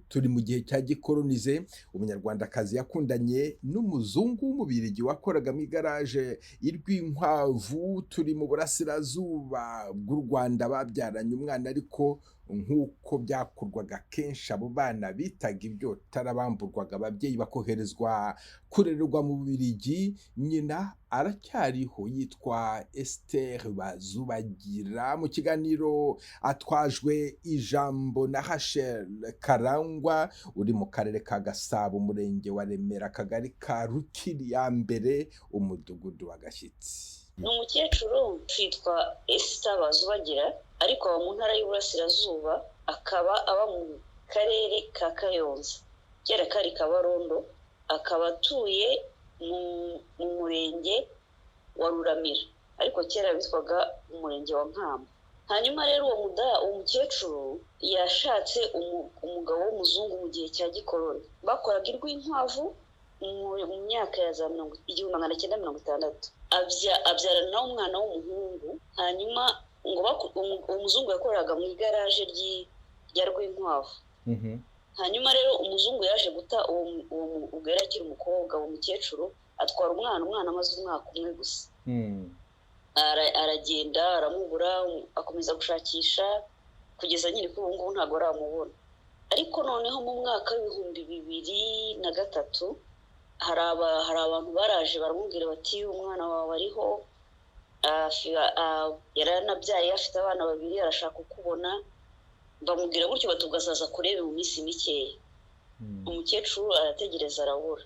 turi mu gihe cya gikolonize. Umunyarwandakazi yakundanye n'umuzungu w'umubirigi wakoraga mu igaraje Rwinkwavu, turi mu burasirazuba bw'u Rwanda. Babyaranye umwana, ariko nk'uko byakorwaga kenshi abo bana bitaga ibyotara bamburwaga ababyeyi bakoherezwa kurererwa mu Bubiligi. Nyina aracyariho, yitwa Esther Bazubagira. Mu kiganiro atwajwe ijambo na Rachel Karangwa uri mu karere ka Gasabo, umurenge wa Remera, akagari ka Rukiri ya mbere, umudugudu wa Gashyitsi. Ni umukecuru witwa Esther Bazubagira, ariko aba mu ntara y'Uburasirazuba, akaba aba mu karere ka Kayonza, kera kari Kabarondo, akaba atuye mu murenge wa Ruramira, ariko kera bitwaga umurenge wa Nkamba. Hanyuma rero uwo mukecuru yashatse umugabo w'umuzungu mu gihe cya gikoroni, bakoraga Urwinkwavu mu myaka ya za 1960, abyarana nawe umwana w'umuhungu. Hanyuma ngo umuzungu yakoraga mu igaraje rya Rwinkwavu. Hanyuma rero umuzungu yaje guta uwo yari akiri umukobwa, uwo mukecuru atwara umwana amaze umwaka umwe gusa. Aragenda aramubura, akomeza gushakisha kugeza nyine kuri ubu ngubu ntabwo aramubona. Ariko noneho mu mwaka w'2003 hari abantu baraje baramubwira bati umwana wawe ariho, Yaranabyaye, afite abana babiri, arashaka kukubona. Bamubwira gutyo, batugazaza kurebe mu minsi mikeya. Umukecuru arategereza, arabura.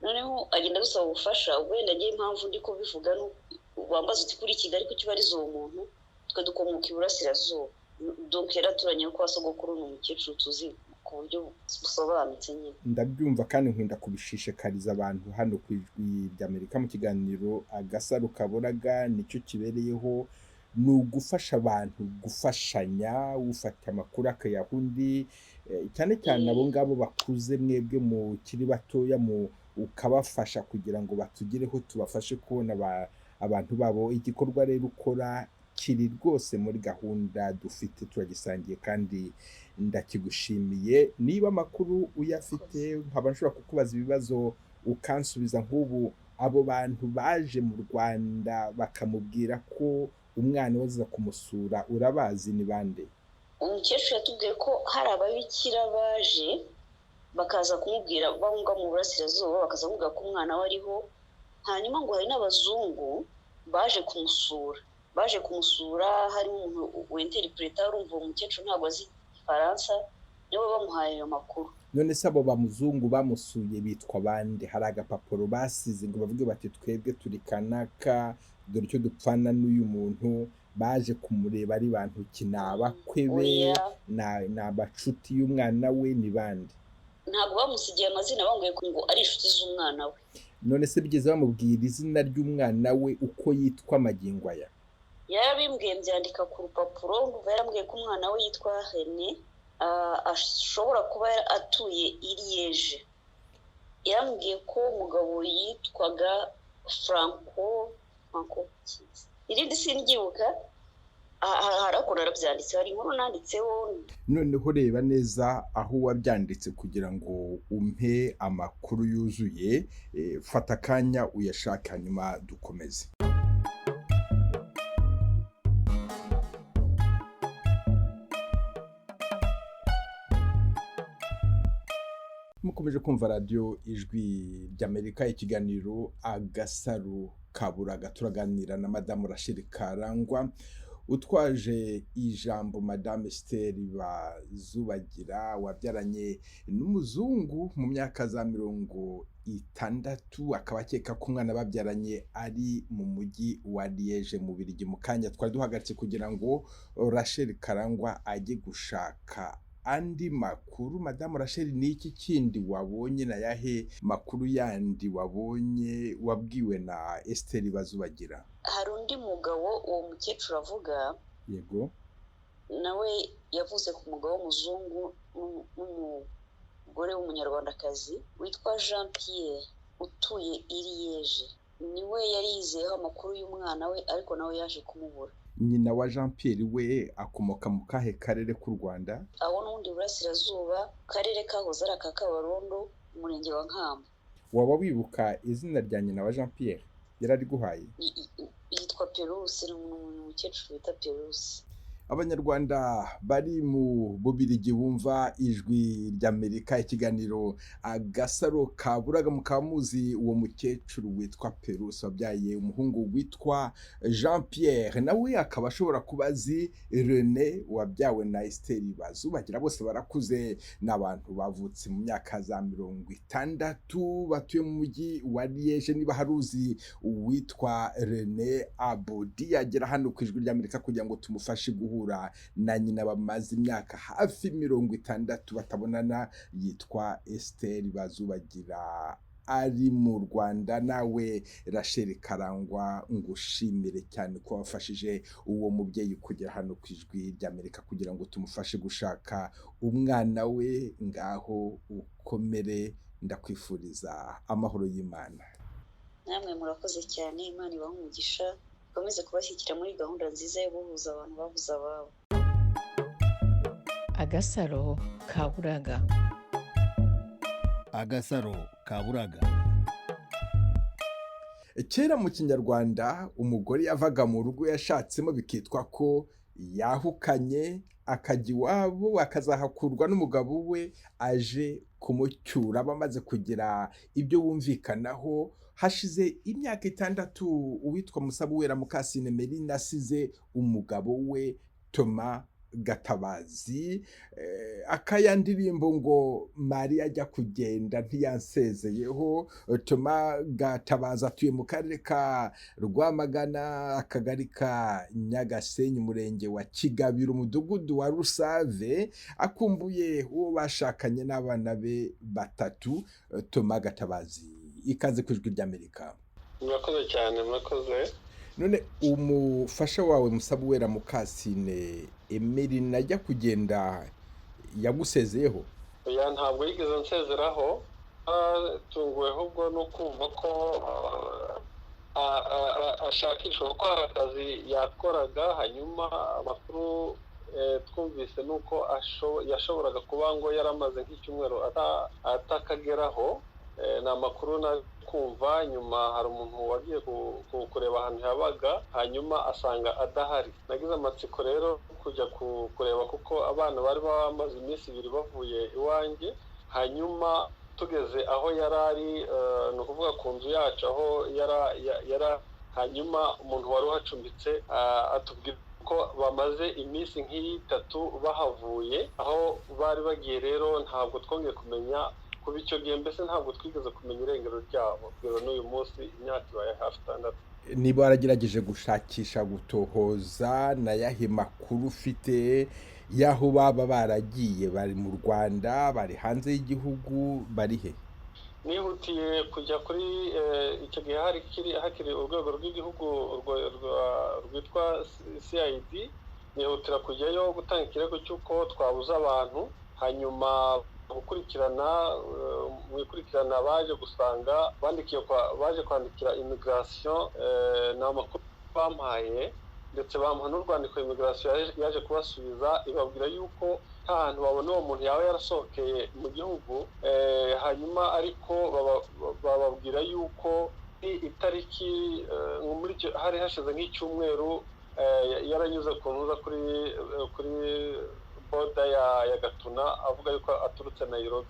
Noneho agenda adusaba ubufasha. Ubwo wenda ngewe impamvu ndi kubivuga, wambaza uti kuri Kigali kuki ubariza uwo muntu? Twe dukomoka iburasirazuba, donc yaraturanye kwa sogokuru, ni umukecuru tuzi ku buryo busobanutse nyine. Ndabyumva, kandi nkunda kubishishikariza abantu hano ku Ijwi ry'Amerika mu kiganiro Agasaro Kaburaga. Nicyo kibereyeho, ni ugufasha abantu gufashanya, ufata amakuru akayaha undi, cyane cyane abo ngabo bakuze, mwebwe mukiri batoya ukabafasha kugira ngo batugereho, tubafashe kubona abantu babo. Igikorwa rero ukora kiri rwose muri gahunda dufite, turagisangiye kandi ndakigushimiye. Niba amakuru uyafite, nkaba nshobora kukubaza ibibazo ukansubiza, nk'ubu abo bantu baje mu Rwanda bakamubwira ko umwana we aza kumusura, urabazi ni bande? Umukecuru yatubwiye ko hari ababikira baje bakaza kumubwira, bahunga mu burasirazuba, bakaza kumubwira ko umwana we ariho. Hanyuma ngo hari n'abazungu baje kumusura, harimo umuntu w'interpreta. Urumva uwo mukecuru ntabwo azi Igifaransa, nibo bamuhaye ayo makuru. None se abo bamuzungu bamusuye bitwa bande? Hari agapapuro basize ngo bavuge bati twebwe turi kanaka, dore icyo dupfana n'uyu muntu? Baje kumureba ari bantu ki? Ni abakwe be? Ni abacuti y'umwana we? Ni bande? Ntabwo bamusigiye amazina, bamubwiye ngo ari inshuti z'umwana we. None se bigeze bamubwira izina ry'umwana we, uko yitwa magingo aya? Yarabimbwiye, mbyandika ku rupapuro. Ndumva yarambwiye ko umwana we yitwa Rene, ashobora kuba atuye i Liege. Yarambwiye ko umugabo yitwaga Franco, irindi simbyibuka, harakora arabyanditse, hari inkuru nanditseho. Noneho reba neza aho wabyanditse kugira ngo umpe amakuru yuzuye. Fata akanya uyashake, hanyuma dukomeze. Mukomeje kumva radiyo Ijwi ry'Amerika, ikiganiro Agasaro Kaburaga. Turaganira na Madamu Rachel Karangwa utwaje ijambo Madame Esther Bazubagira, wabyaranye n'umuzungu mu myaka za 60, akaba akeka ko umwana babyaranye ari mu mujyi wa Liege mu Bubiligi. Mu kanya twari duhagaritse kugira ngo Rachel Karangwa ajye gushaka andi makuru. Madamu Rachel, ni iki kindi wabonye, na yahe makuru yandi wabonye wabwiwe na Esther Bazubagira? Hari undi mugabo uwo mukecuru avuga. Yego. Nawe yavuze ku mugabo w'umuzungu n'umugore w'umunyarwandakazi witwa Jean Pierre utuye i Liege. Niwe yari yizeyeho amakuru y'umwana we, ariko nawe yaje kumubura. Nyina wa Jean Pierre we akomoka mu kahe karere k'u Rwanda? Aho n'ubundi burasirazuba, karere kahoze ari aka Kabarondo, umurenge wa Nkamba. Waba wibuka izina rya nyina wa Jean Pierre? Yarariguhaye? Yitwa Perusi, ni umukecuru wita Perusi. Abanyarwanda bari mu Bubiligi bumva Ijwi ry'Amerika, ikiganiro Agasaro Kaburaga, mukaba muzi uwo mukecuru witwa Perusi wabyaye umuhungu witwa Jean Pierre, nawe akaba ashobora kuba azi Rene wabyawe na Esther Bazubagira. Bose barakuze, n'abantu bavutse mu myaka za 60, batuye mu mujyi wa Liege. Niba hari uzi uwitwa Rene Abodi, yagera hano ku Ijwi ry'Amerika kugira ngo tumufashe guhura na nyina bamaze imyaka hafi 60 batabonana, yitwa Esther Bazubagira, ari mu Rwanda. Nawe Rachel Karangwa, ngushimire cyane ko wafashije uwo mubyeyi kugera hano ku Ijwi ry'Amerika kugira ngo tumufashe gushaka umwana we. Ngaho ukomere, ndakwifuriza amahoro y'Imana. Namwe murakoze cyane, Imana ibahe umugisha, ikomeze kubashyigikira muri gahunda nziza yo guhuza abantu babuze ababo. Agasaro Kaburaga. Agasaro Kaburaga. Kera mu Kinyarwanda, umugore yavaga mu rugo yashatsemo bikitwa ko yahukanye, akajya iwabo, akazahakurwa n'umugabo we aje kumucyura bamaze kugira ibyo bumvikanaho. Hashize imyaka 6 uwitwa Musabuwera Mukasine Emeline asize umugabo we Thomas Gatabazi. Akaya ndirimbo ngo Mariya ajya kugenda ntiyansezeyeho. Thomas Gatabazi atuye mu karere ka Rwamagana, akagari ka Nyagasenyi, umurenge wa Kigabiro, umudugudu wa Rusave. Akumbuye uwo bashakanye n'abana be 3. Thomas Gatabazi, ikaze ku Ijwi ry'Amerika. Murakoze cyane, murakoze. None umufasha wawe Musabuwera Mukasine Emeline ajya kugenda yagusezeyeho? Oya, ntabwo yigeze nsezeraho. Tunguwe ahubwo no kumva ko ashakisha uko hari akazi yakoraga. Hanyuma amakuru twumvise ni uko yashoboraga kuba ngo yaramaze nk'icyumweru atakageraho. Ni amakuru na kumva nyuma hari umuntu wagiye kureba ahantu yabaga, hanyuma asanga adahari. Nagize amatsiko rero kujya kureba kuko abana bari bamaze iminsi 2 bavuye iwanjye. Hanyuma tugeze aho yari ari, ni ukuvuga ku nzu yacu aho yari, hanyuma umuntu wari uhacumbitse atubwira ko bamaze iminsi nk'itatu bahavuye. Aho bari bagiye rero ntabwo twongeye kumenya kuba icyo gihe, mbese ntabwo twigeze kumenya irengero ryabo kugeza n'uyu munsi, imyaka ibaye hafi 6. Niba waragerageje gushakisha, gutohoza, n'ayahe makuru ufite y'aho baba baragiye? Bari mu Rwanda, bari hanze y'igihugu, bari he? Nihutiye kujya kuri icyo gihe hakiri urwego rw'igihugu rwitwa CID, nihutira kujyayo gutanga ikirego cy'uko twabuze abantu. Hanyuma gukurikirana, mu ikurikirana baje gusanga baje kwandikira immigration. Ni amakuru bampaye, ndetse bampa n'urwandiko immigration yaje kubasubiza ibabwira yuko nta hantu babona uwo muntu yaba yarasohokeye mu gihugu. Hanyuma ariko bababwira yuko itariki hari hashize nk'icyumweru yaranyuze ku ntuza kuri boda ya Gatuna, avuga yuko aturutse Nairobi.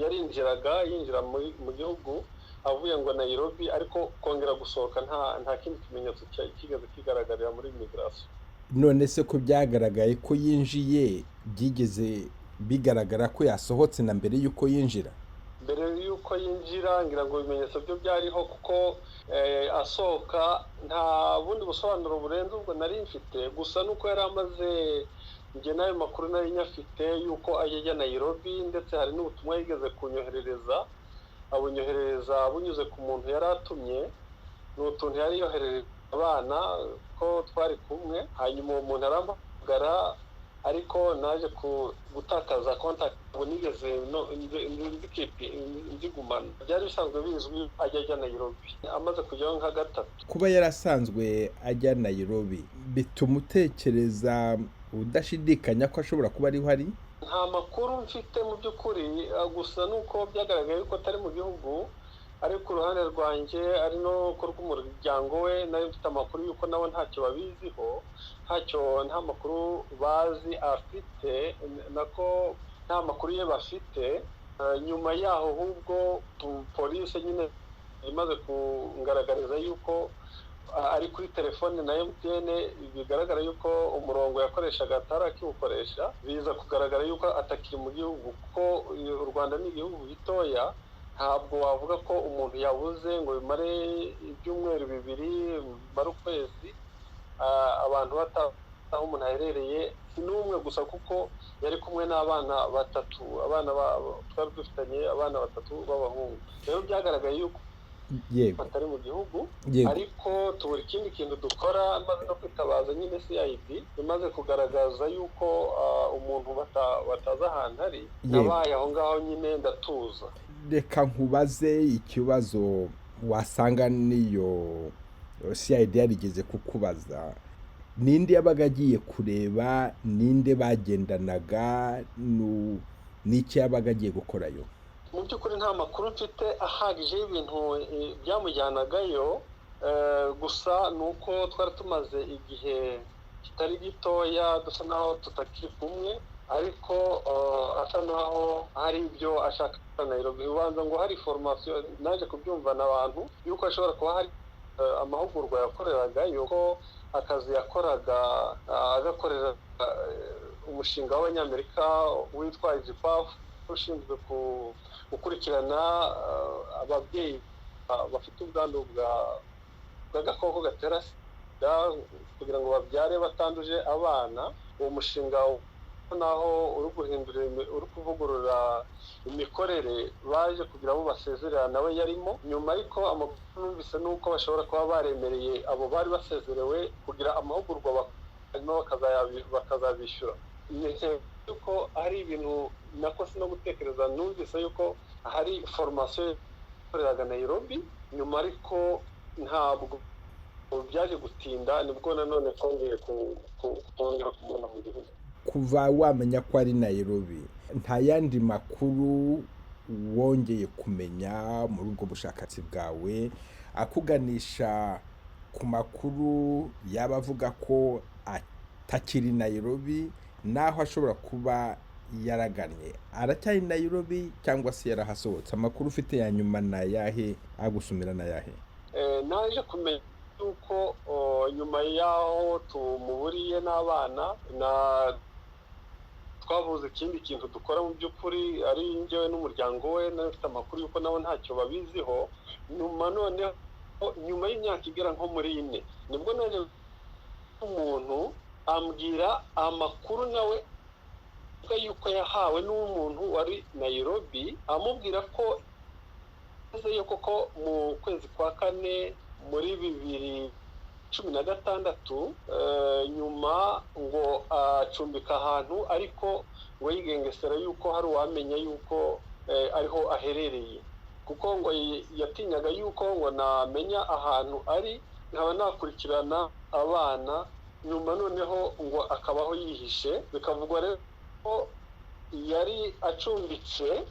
Yarinjiraga yinjira mu gihugu avuye ngo Nairobi, ariko kongera gusohoka nta kindi kimenyetso kigeze kigaragarira muri immigration. None se ko byagaragaye ko yinjiye, byigeze bigaragara ko yasohotse na mbere y'uko yinjira? Mbere y'uko yinjira ngira ngo ibimenyetso byo byariho, kuko asohoka nta bundi busobanuro burenze ubwo nari mfite, gusa nuko yari amaze. Njye n'ayo makuru nari nyafite yuko ajya Nairobi, ndetse hari n'ubutumwa yigeze kunyoherereza, abunyoherereza bunyuze ku muntu yari atumye. Ni utuntu yari yoherereje abana ko twari kumwe. Hanyuma uwo muntu arampamagara, ariko naje gutakaza contact, ubu nigeze nzigumana. Byari bisanzwe bizwi ajya Nairobi, amaze kujyaho nka 3. Kuba yarasanzwe ajya Nairobi bituma utekereza udashidikanya ko ashobora kuba ariho ari? Nta makuru mfite mu by'ukuri, gusa nuko byagaragaye yuko atari mu gihugu. Ariko uruhande rwanjye ari no ku rw'umuryango we, nayo mfite amakuru yuko nabo ntacyo babiziho, nta makuru bazi afite, nako nta makuru ye bafite. Nyuma yaho ahubwo polisi nyine imaze kungaragariza yuko ari kuri telefone na MTN, bigaragara yuko umurongo yakoreshaga atari akiwukoresha, biza kugaragara yuko atakiri mu gihugu, kuko u Rwanda ni igihugu gitoya. Ntabwo wavuga ko umuntu yabuze ngo bimare ibyumweru 2, bimare ukwezi, abantu batazi aho umuntu aherereye. Si n'umwe gusa, kuko yari kumwe n'abana 3, abana twari dufitanye abana 3 b'abahungu. Rero byagaragaye yuko batari mu gihugu, ariko tubura ikindi kintu dukora, maze no kwitabaza nyine CID imaze kugaragaza yuko umuntu batazi ahantu ari. Nabaye aho ngaho nyine ndatuza. Reka nkubaze ikibazo wasanga niyo CID yarigeze kukubaza. Ninde yabaga agiye kureba, ninde bagendanaga, n'icyo yabaga agiye gukorayo? Mu by'ukuri nta makuru mfite ahagije y'ibintu byamujyanagayo, gusa ni uko twari tumaze igihe kitari gitoya dusa naho tutakiri kumwe. Ariko asa naho hari ibyo ashaka Nairobi. Ubanza ngo hari formation, naje kubyumva n'abantu yuko ashobora kuba hari amahugurwa yakoreraga, yuko akazi yakoraga agakorera umushinga w'Abanyamerika witwa IGPAF, ushinzwe gukurikirana ababyeyi bafite ubwandu bw'agakoko gatera sida kugira ngo babyare batanduje abana. Uwo mushinga naho uri guhindura, uri kuvugurura imikorere, baje kugira abo basezerera nawe yarimo nyuma. Ariko amakuru numvise nuko bashobora kuba baremereye abo bari basezerewe kugira amahugurwa hanyuma bakazabishyura. Yuko hari ibintu nako no gutekereza, numvise yuko hari formation yakoreraga Nairobi nyuma, ariko ntabwo byaje gutinda, nibwo nanone twongeye kongera kumubona mu gihugu. Kuva wamenya ko ari Nairobi, nta yandi makuru wongeye kumenya muri ubwo bushakashatsi bwawe akuganisha ku makuru yaba avuga ko atakiri Nairobi, naho ashobora kuba yaragannye? Aracyari Nairobi cyangwa se yarahasohotse? Amakuru ufite ya nyuma ni ayahe, agusumira ni ayahe? Naje kumenya yuko nyuma y'aho tumuburiye n'abana na twabuze ikindi kintu dukora mu by'ukuri, ari njyewe n'umuryango we, nari mfite amakuru yuko nabo ntacyo babiziho. Nyuma noneho, nyuma y'imyaka igera nko muri 4, nibwo naje umuntu ambwira amakuru nawe yuko yahawe n'umuntu wari Nairobi, amubwira ko koko mu kwezi kwa 4 muri 2016, nyuma ngo acumbika ahantu, ariko ngo yigengesera yuko hari uwamenya yuko ariho aherereye, kuko ngo yatinyaga yuko ngo namenya ahantu ari nkaba nakurikirana abana. Nyuma noneho ngo akabaho yihishe. Bikavugwa rero ko yari acumbitse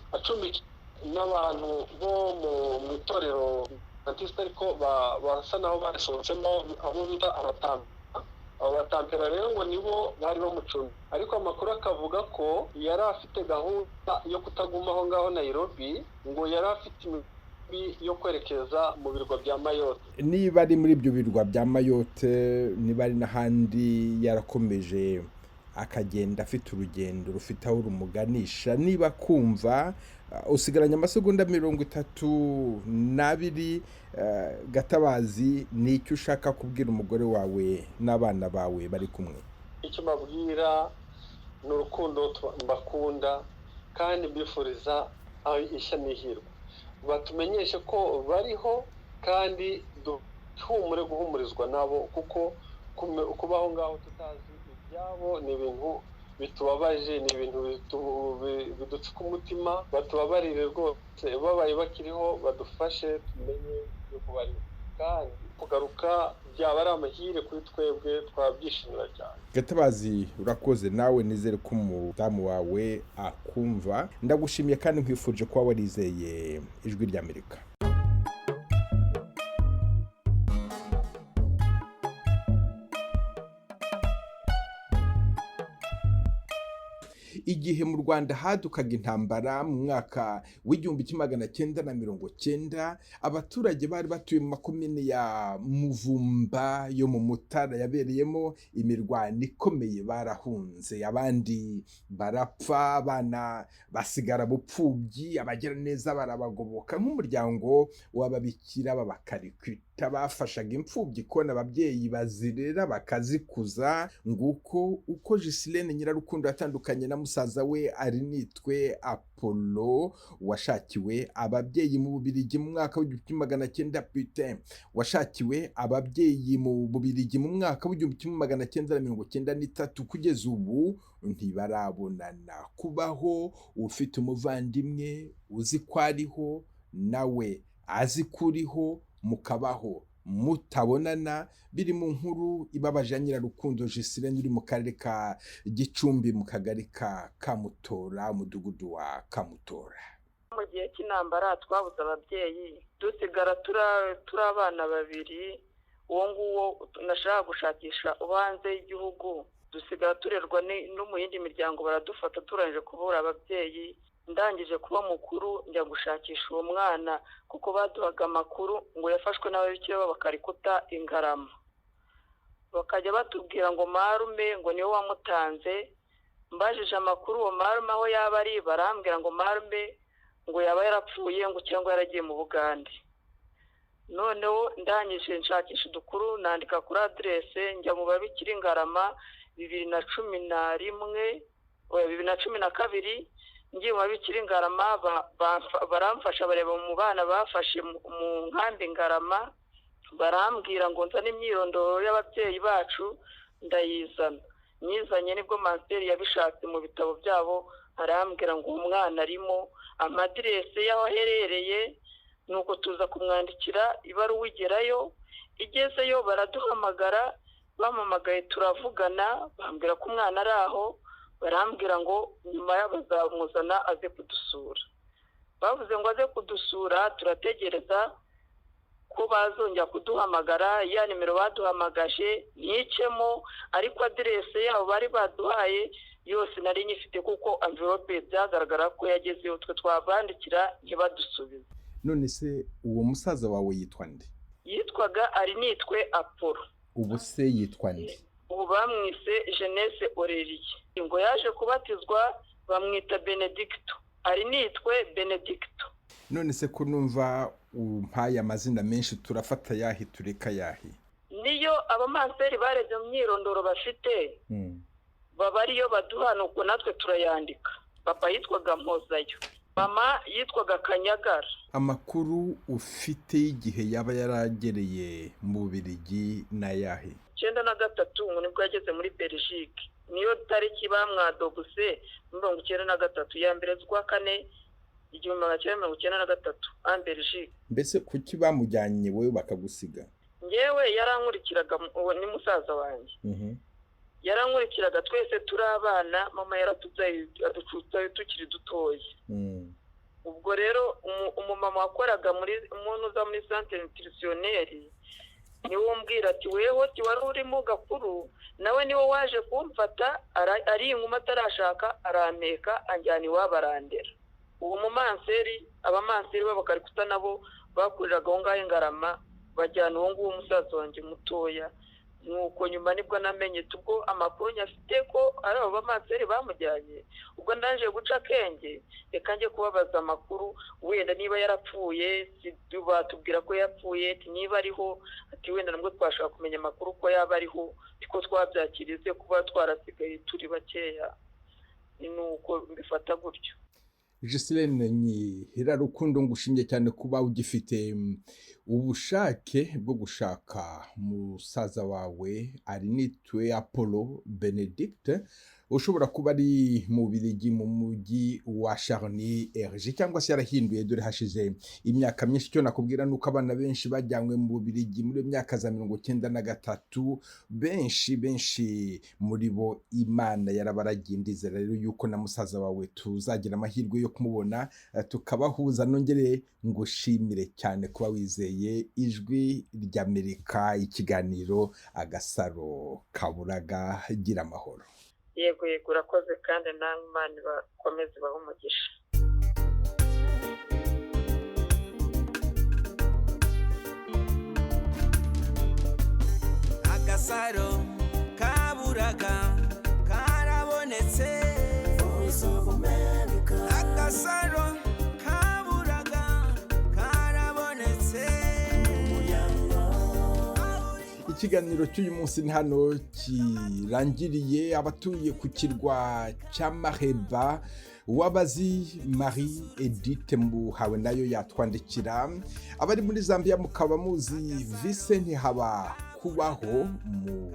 n'abantu bo mu itorero Adventiste, ariko basa naho basohotsemo, abo bita abatampera. Abo batampera rero ngo nibo bari bamucumbi, ariko amakuru akavuga ko yari afite gahunda yo kutaguma aho ngaho Nairobi, ngo yari afite imigambi yo kwerekeza mu birwa bya Mayotte. Niba ari muri ibyo birwa bya Mayotte, niba ari n'ahandi, yarakomeje akagenda afite urugendo rufite aho rumuganisha, niba kumva usigaranye amasegonda 32, Gatabazi, ni icyo ushaka kubwira umugore wawe n'abana bawe bari kumwe? Icyo mbabwira ni urukundo mbakunda, kandi mbifuriza ishya n'ihirwe. Batumenyeshe ko bariho, kandi duhumure guhumurizwa nabo, kuko kubaho ngaho tutazi ibyabo ni ibintu bitubabaje, ni ibintu bidutsuka umutima. Batubabarire rwose, babaye bakiriho badufashe tumenye yuko bariho, kandi kugaruka byaba ari amahire kuri twebwe, twabyishimira cyane. Gatabazi, urakoze. Nawe nizere ko umudamu wawe akumva. Ndagushimiye kandi nkwifuje kuba warizeye Ijwi ry'Amerika. Igihe mu Rwanda hadukaga intambara mu mwaka w'1990, abaturage bari batuye mu makomine ya Muvumba yo mu Mutara yabereyemo imirwano ikomeye barahunze, abandi barapfa, abana basigara bupfubyi, abagiraneza barabagoboka. Nk'umuryango w'ababikira b'Abakarikwita bafashaga imfubyi kubona ababyeyi bazirera bakazikuza. Nguko uko Gisilene Nyirarukundo yatandukanye na musaza we Arinitwe Apollo, washakiwe ababyeyi mu Bubiligi mu mwaka w'1900 putain washakiwe ababyeyi mu Bubiligi mu mwaka w'1993. Kugeza ubu ntibarabonana. Kubaho ufite umuvandimwe uzi ko ariho, nawe azi ko uriho, mukabaho mutabonana, biri mu nkuru ibabaje ya Nyirarukundo Gisilene uri mu karere ka Gicumbi mu kagari ka Kamutora, umudugudu wa Kamutora. Mu gihe cy'intambara twabuze ababyeyi, dusigara turi abana babiri. Uwo nguwo nashaka gushakisha uba hanze y'igihugu, Dusigara turerwa no mu yindi miryango, baradufata turangije kubura ababyeyi. Ndangije kuba mukuru njya gushakisha uwo mwana, kuko baduhaga amakuru ngo yafashwe n'ababikira b'Abakarikuta Ingarama, bakajya batubwira ngo marume ngo niwe wamutanze. Mbajije amakuru uwo marume aho yaba ari, barambwira ngo marume ngo yaba yarapfuye, ngo cyangwa yaragiye mu Bugande. Noneho ndangije nshakisha udukuru, nandika kuri aderese, njya mu babikira Ingarama 2011, oya, 2012. Ngiye mu babikira Ingarama baramfasha, bareba mu bana bafashe mu nkambi Ngarama, barambwira ngo nzane imyirondoro y'ababyeyi bacu, ndayizana. Nyizanye nibwo manseri yabishatse mu bitabo byabo, arambwira ngo uwo mwana arimo, amadirese y'aho aherereye. Nuko tuza kumwandikira ibaruwa, igerayo. Igezeyo baraduhamagara, bampamagaye turavugana, bambwira ko umwana ari aho, barambwira ngo nyuma bazamuzana aze kudusura. Bavuze ngo aze kudusura, turategereza ko bazongera kuduhamagara. Ya nimero baduhamagaje nticemo, ariko aderese yabo bari baduhaye yose nari nyifite, kuko envelope byagaragara ko yagezeyo, twe twabandikira ntibadusubize. None se uwo musaza wawe yitwa nde? Yitwaga Arinitwe Apollo. Ubu se yitwa nde? Ubu bamwise Jeunesse Aurelie, ngo yaje kubatizwa bamwita Benedicto, Arinitwe Benedicto. None se ko numva umpaye amazina menshi, turafata yahi tureka yahi? Niyo abamanseri barebye mu myirondoro bafite, baba ariyo baduha, nuko natwe turayandika. Papa yitwaga Mpozayo, mama yitwaga Kanyagara. Amakuru ufite y'igihe yaba yaragereye mu Bubiligi n'ayahe? 93 ngo nibwo yageze muri Belgique, niyo tariki bamwadoguse, 93, 1/4 1993 en Belgique. Mbese kuki bamujyanye wowe bakagusiga? Ngewe yarankurikiraga, uwo ni musaza wanjye, yarankurikiraga, twese turi abana, mama yaratubyaye aducutsayo tukiri dutoya. Ubwo rero umumama wakoraga muri umuntu uza muri centre nutritionnel niwe umbwira ati weho ti wari urimo gakuru, nawe niwe waje kumfata, ari inkumi atarashaka, arampeka anjyana iwabo arandera. Uwo mumanseri, abamanseri b'Abakarikuta nabo bakuriraga aho ngaho Ingarama, bajyana uwo nguwo musaza wanjye mutoya. Nuko nyuma nibwo namenye ubwo amakuru nyafite ko ari abo bamanseri bamujyanye. Ubwo ndaje guca akenge, reka njye kubabaza amakuru, wenda niba yarapfuye batubwira ko yapfuye, ati niba ariho, ati wenda nabwo twashaka kumenya amakuru ko yaba ariho, ko twabyakirize kuba twarasigaye turi bakeya. Nuko mbifata gutyo. Giseline Nyirarukundo, ngushimye cyane kuba ugifite ubushake bwo gushaka musaza wawe Arinitwe Apollo Benedict, ushobora kuba ari mu Bubiligi mu mujyi wa Charny RG, cyangwa se yarahinduye, dore hashize imyaka myinshi. Icyo nakubwira nuko abana benshi bajyanywe mu Bubiligi muri myaka za 93, benshi benshi muri bo Imana yarabaragiye. Ndizera rero yuko na musaza wawe tuzagira amahirwe yo kumubona tukabahuza. Nongere ngushimire cyane kuba wizeye Ijwi ry'Amerika, ikiganiro Agasaro Kaburaga. Gira amahoro. Yego yego, urakoze, kandi namwe Imana ibakomeze ibahe umugisha. Agasaro kaburaga karabonetse. Agasaro kaburaga karabonetse. Ikiganiro cy'uyu munsi ni hano kirangiriye. Abatuye ku kirwa cya Maheba, uwabazi Marie Edith Muhawe nayo yatwandikira. Abari muri Zambia mukaba muzi Vincent Haba kubaho, mu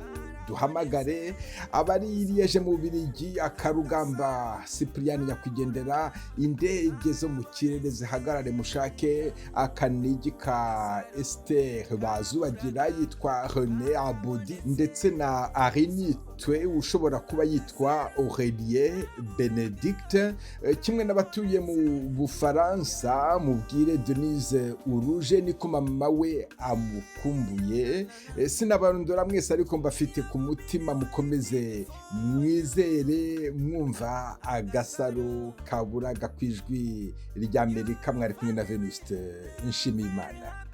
duhamagare. Abari Liege mu Bubiligi, akarugamba Cyprien nyakwigendera, indege zo mu kirere zihagarare mushake akanigi ka Esther Bazubagira yitwa René Abodi ndetse na Arinitwe Twe ushobora kuba yitwa Aurelie Benedicte, kimwe n'abatuye mu Bufaransa, mubwire Denise Uruje niko mama we amukumbuye. Sinabarondora mwese, ariko mbafite ku mutima. Mukomeze mwizere mwumva Agasaro Kaburaga ku Ijwi ry'Amerika. Mwari kumwe na Venuste Nshimiyimana.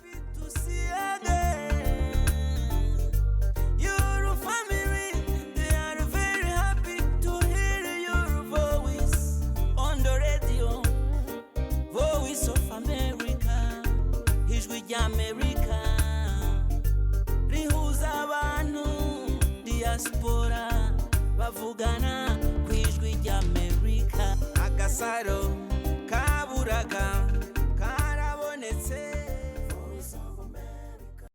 Your family, they are very happy to hear your voice on the radio. Voice of America, Ijwi ry'Amerika, rihuza abantu, diaspora, bavugana ku Ijwi ry'Amerika. Agasaro.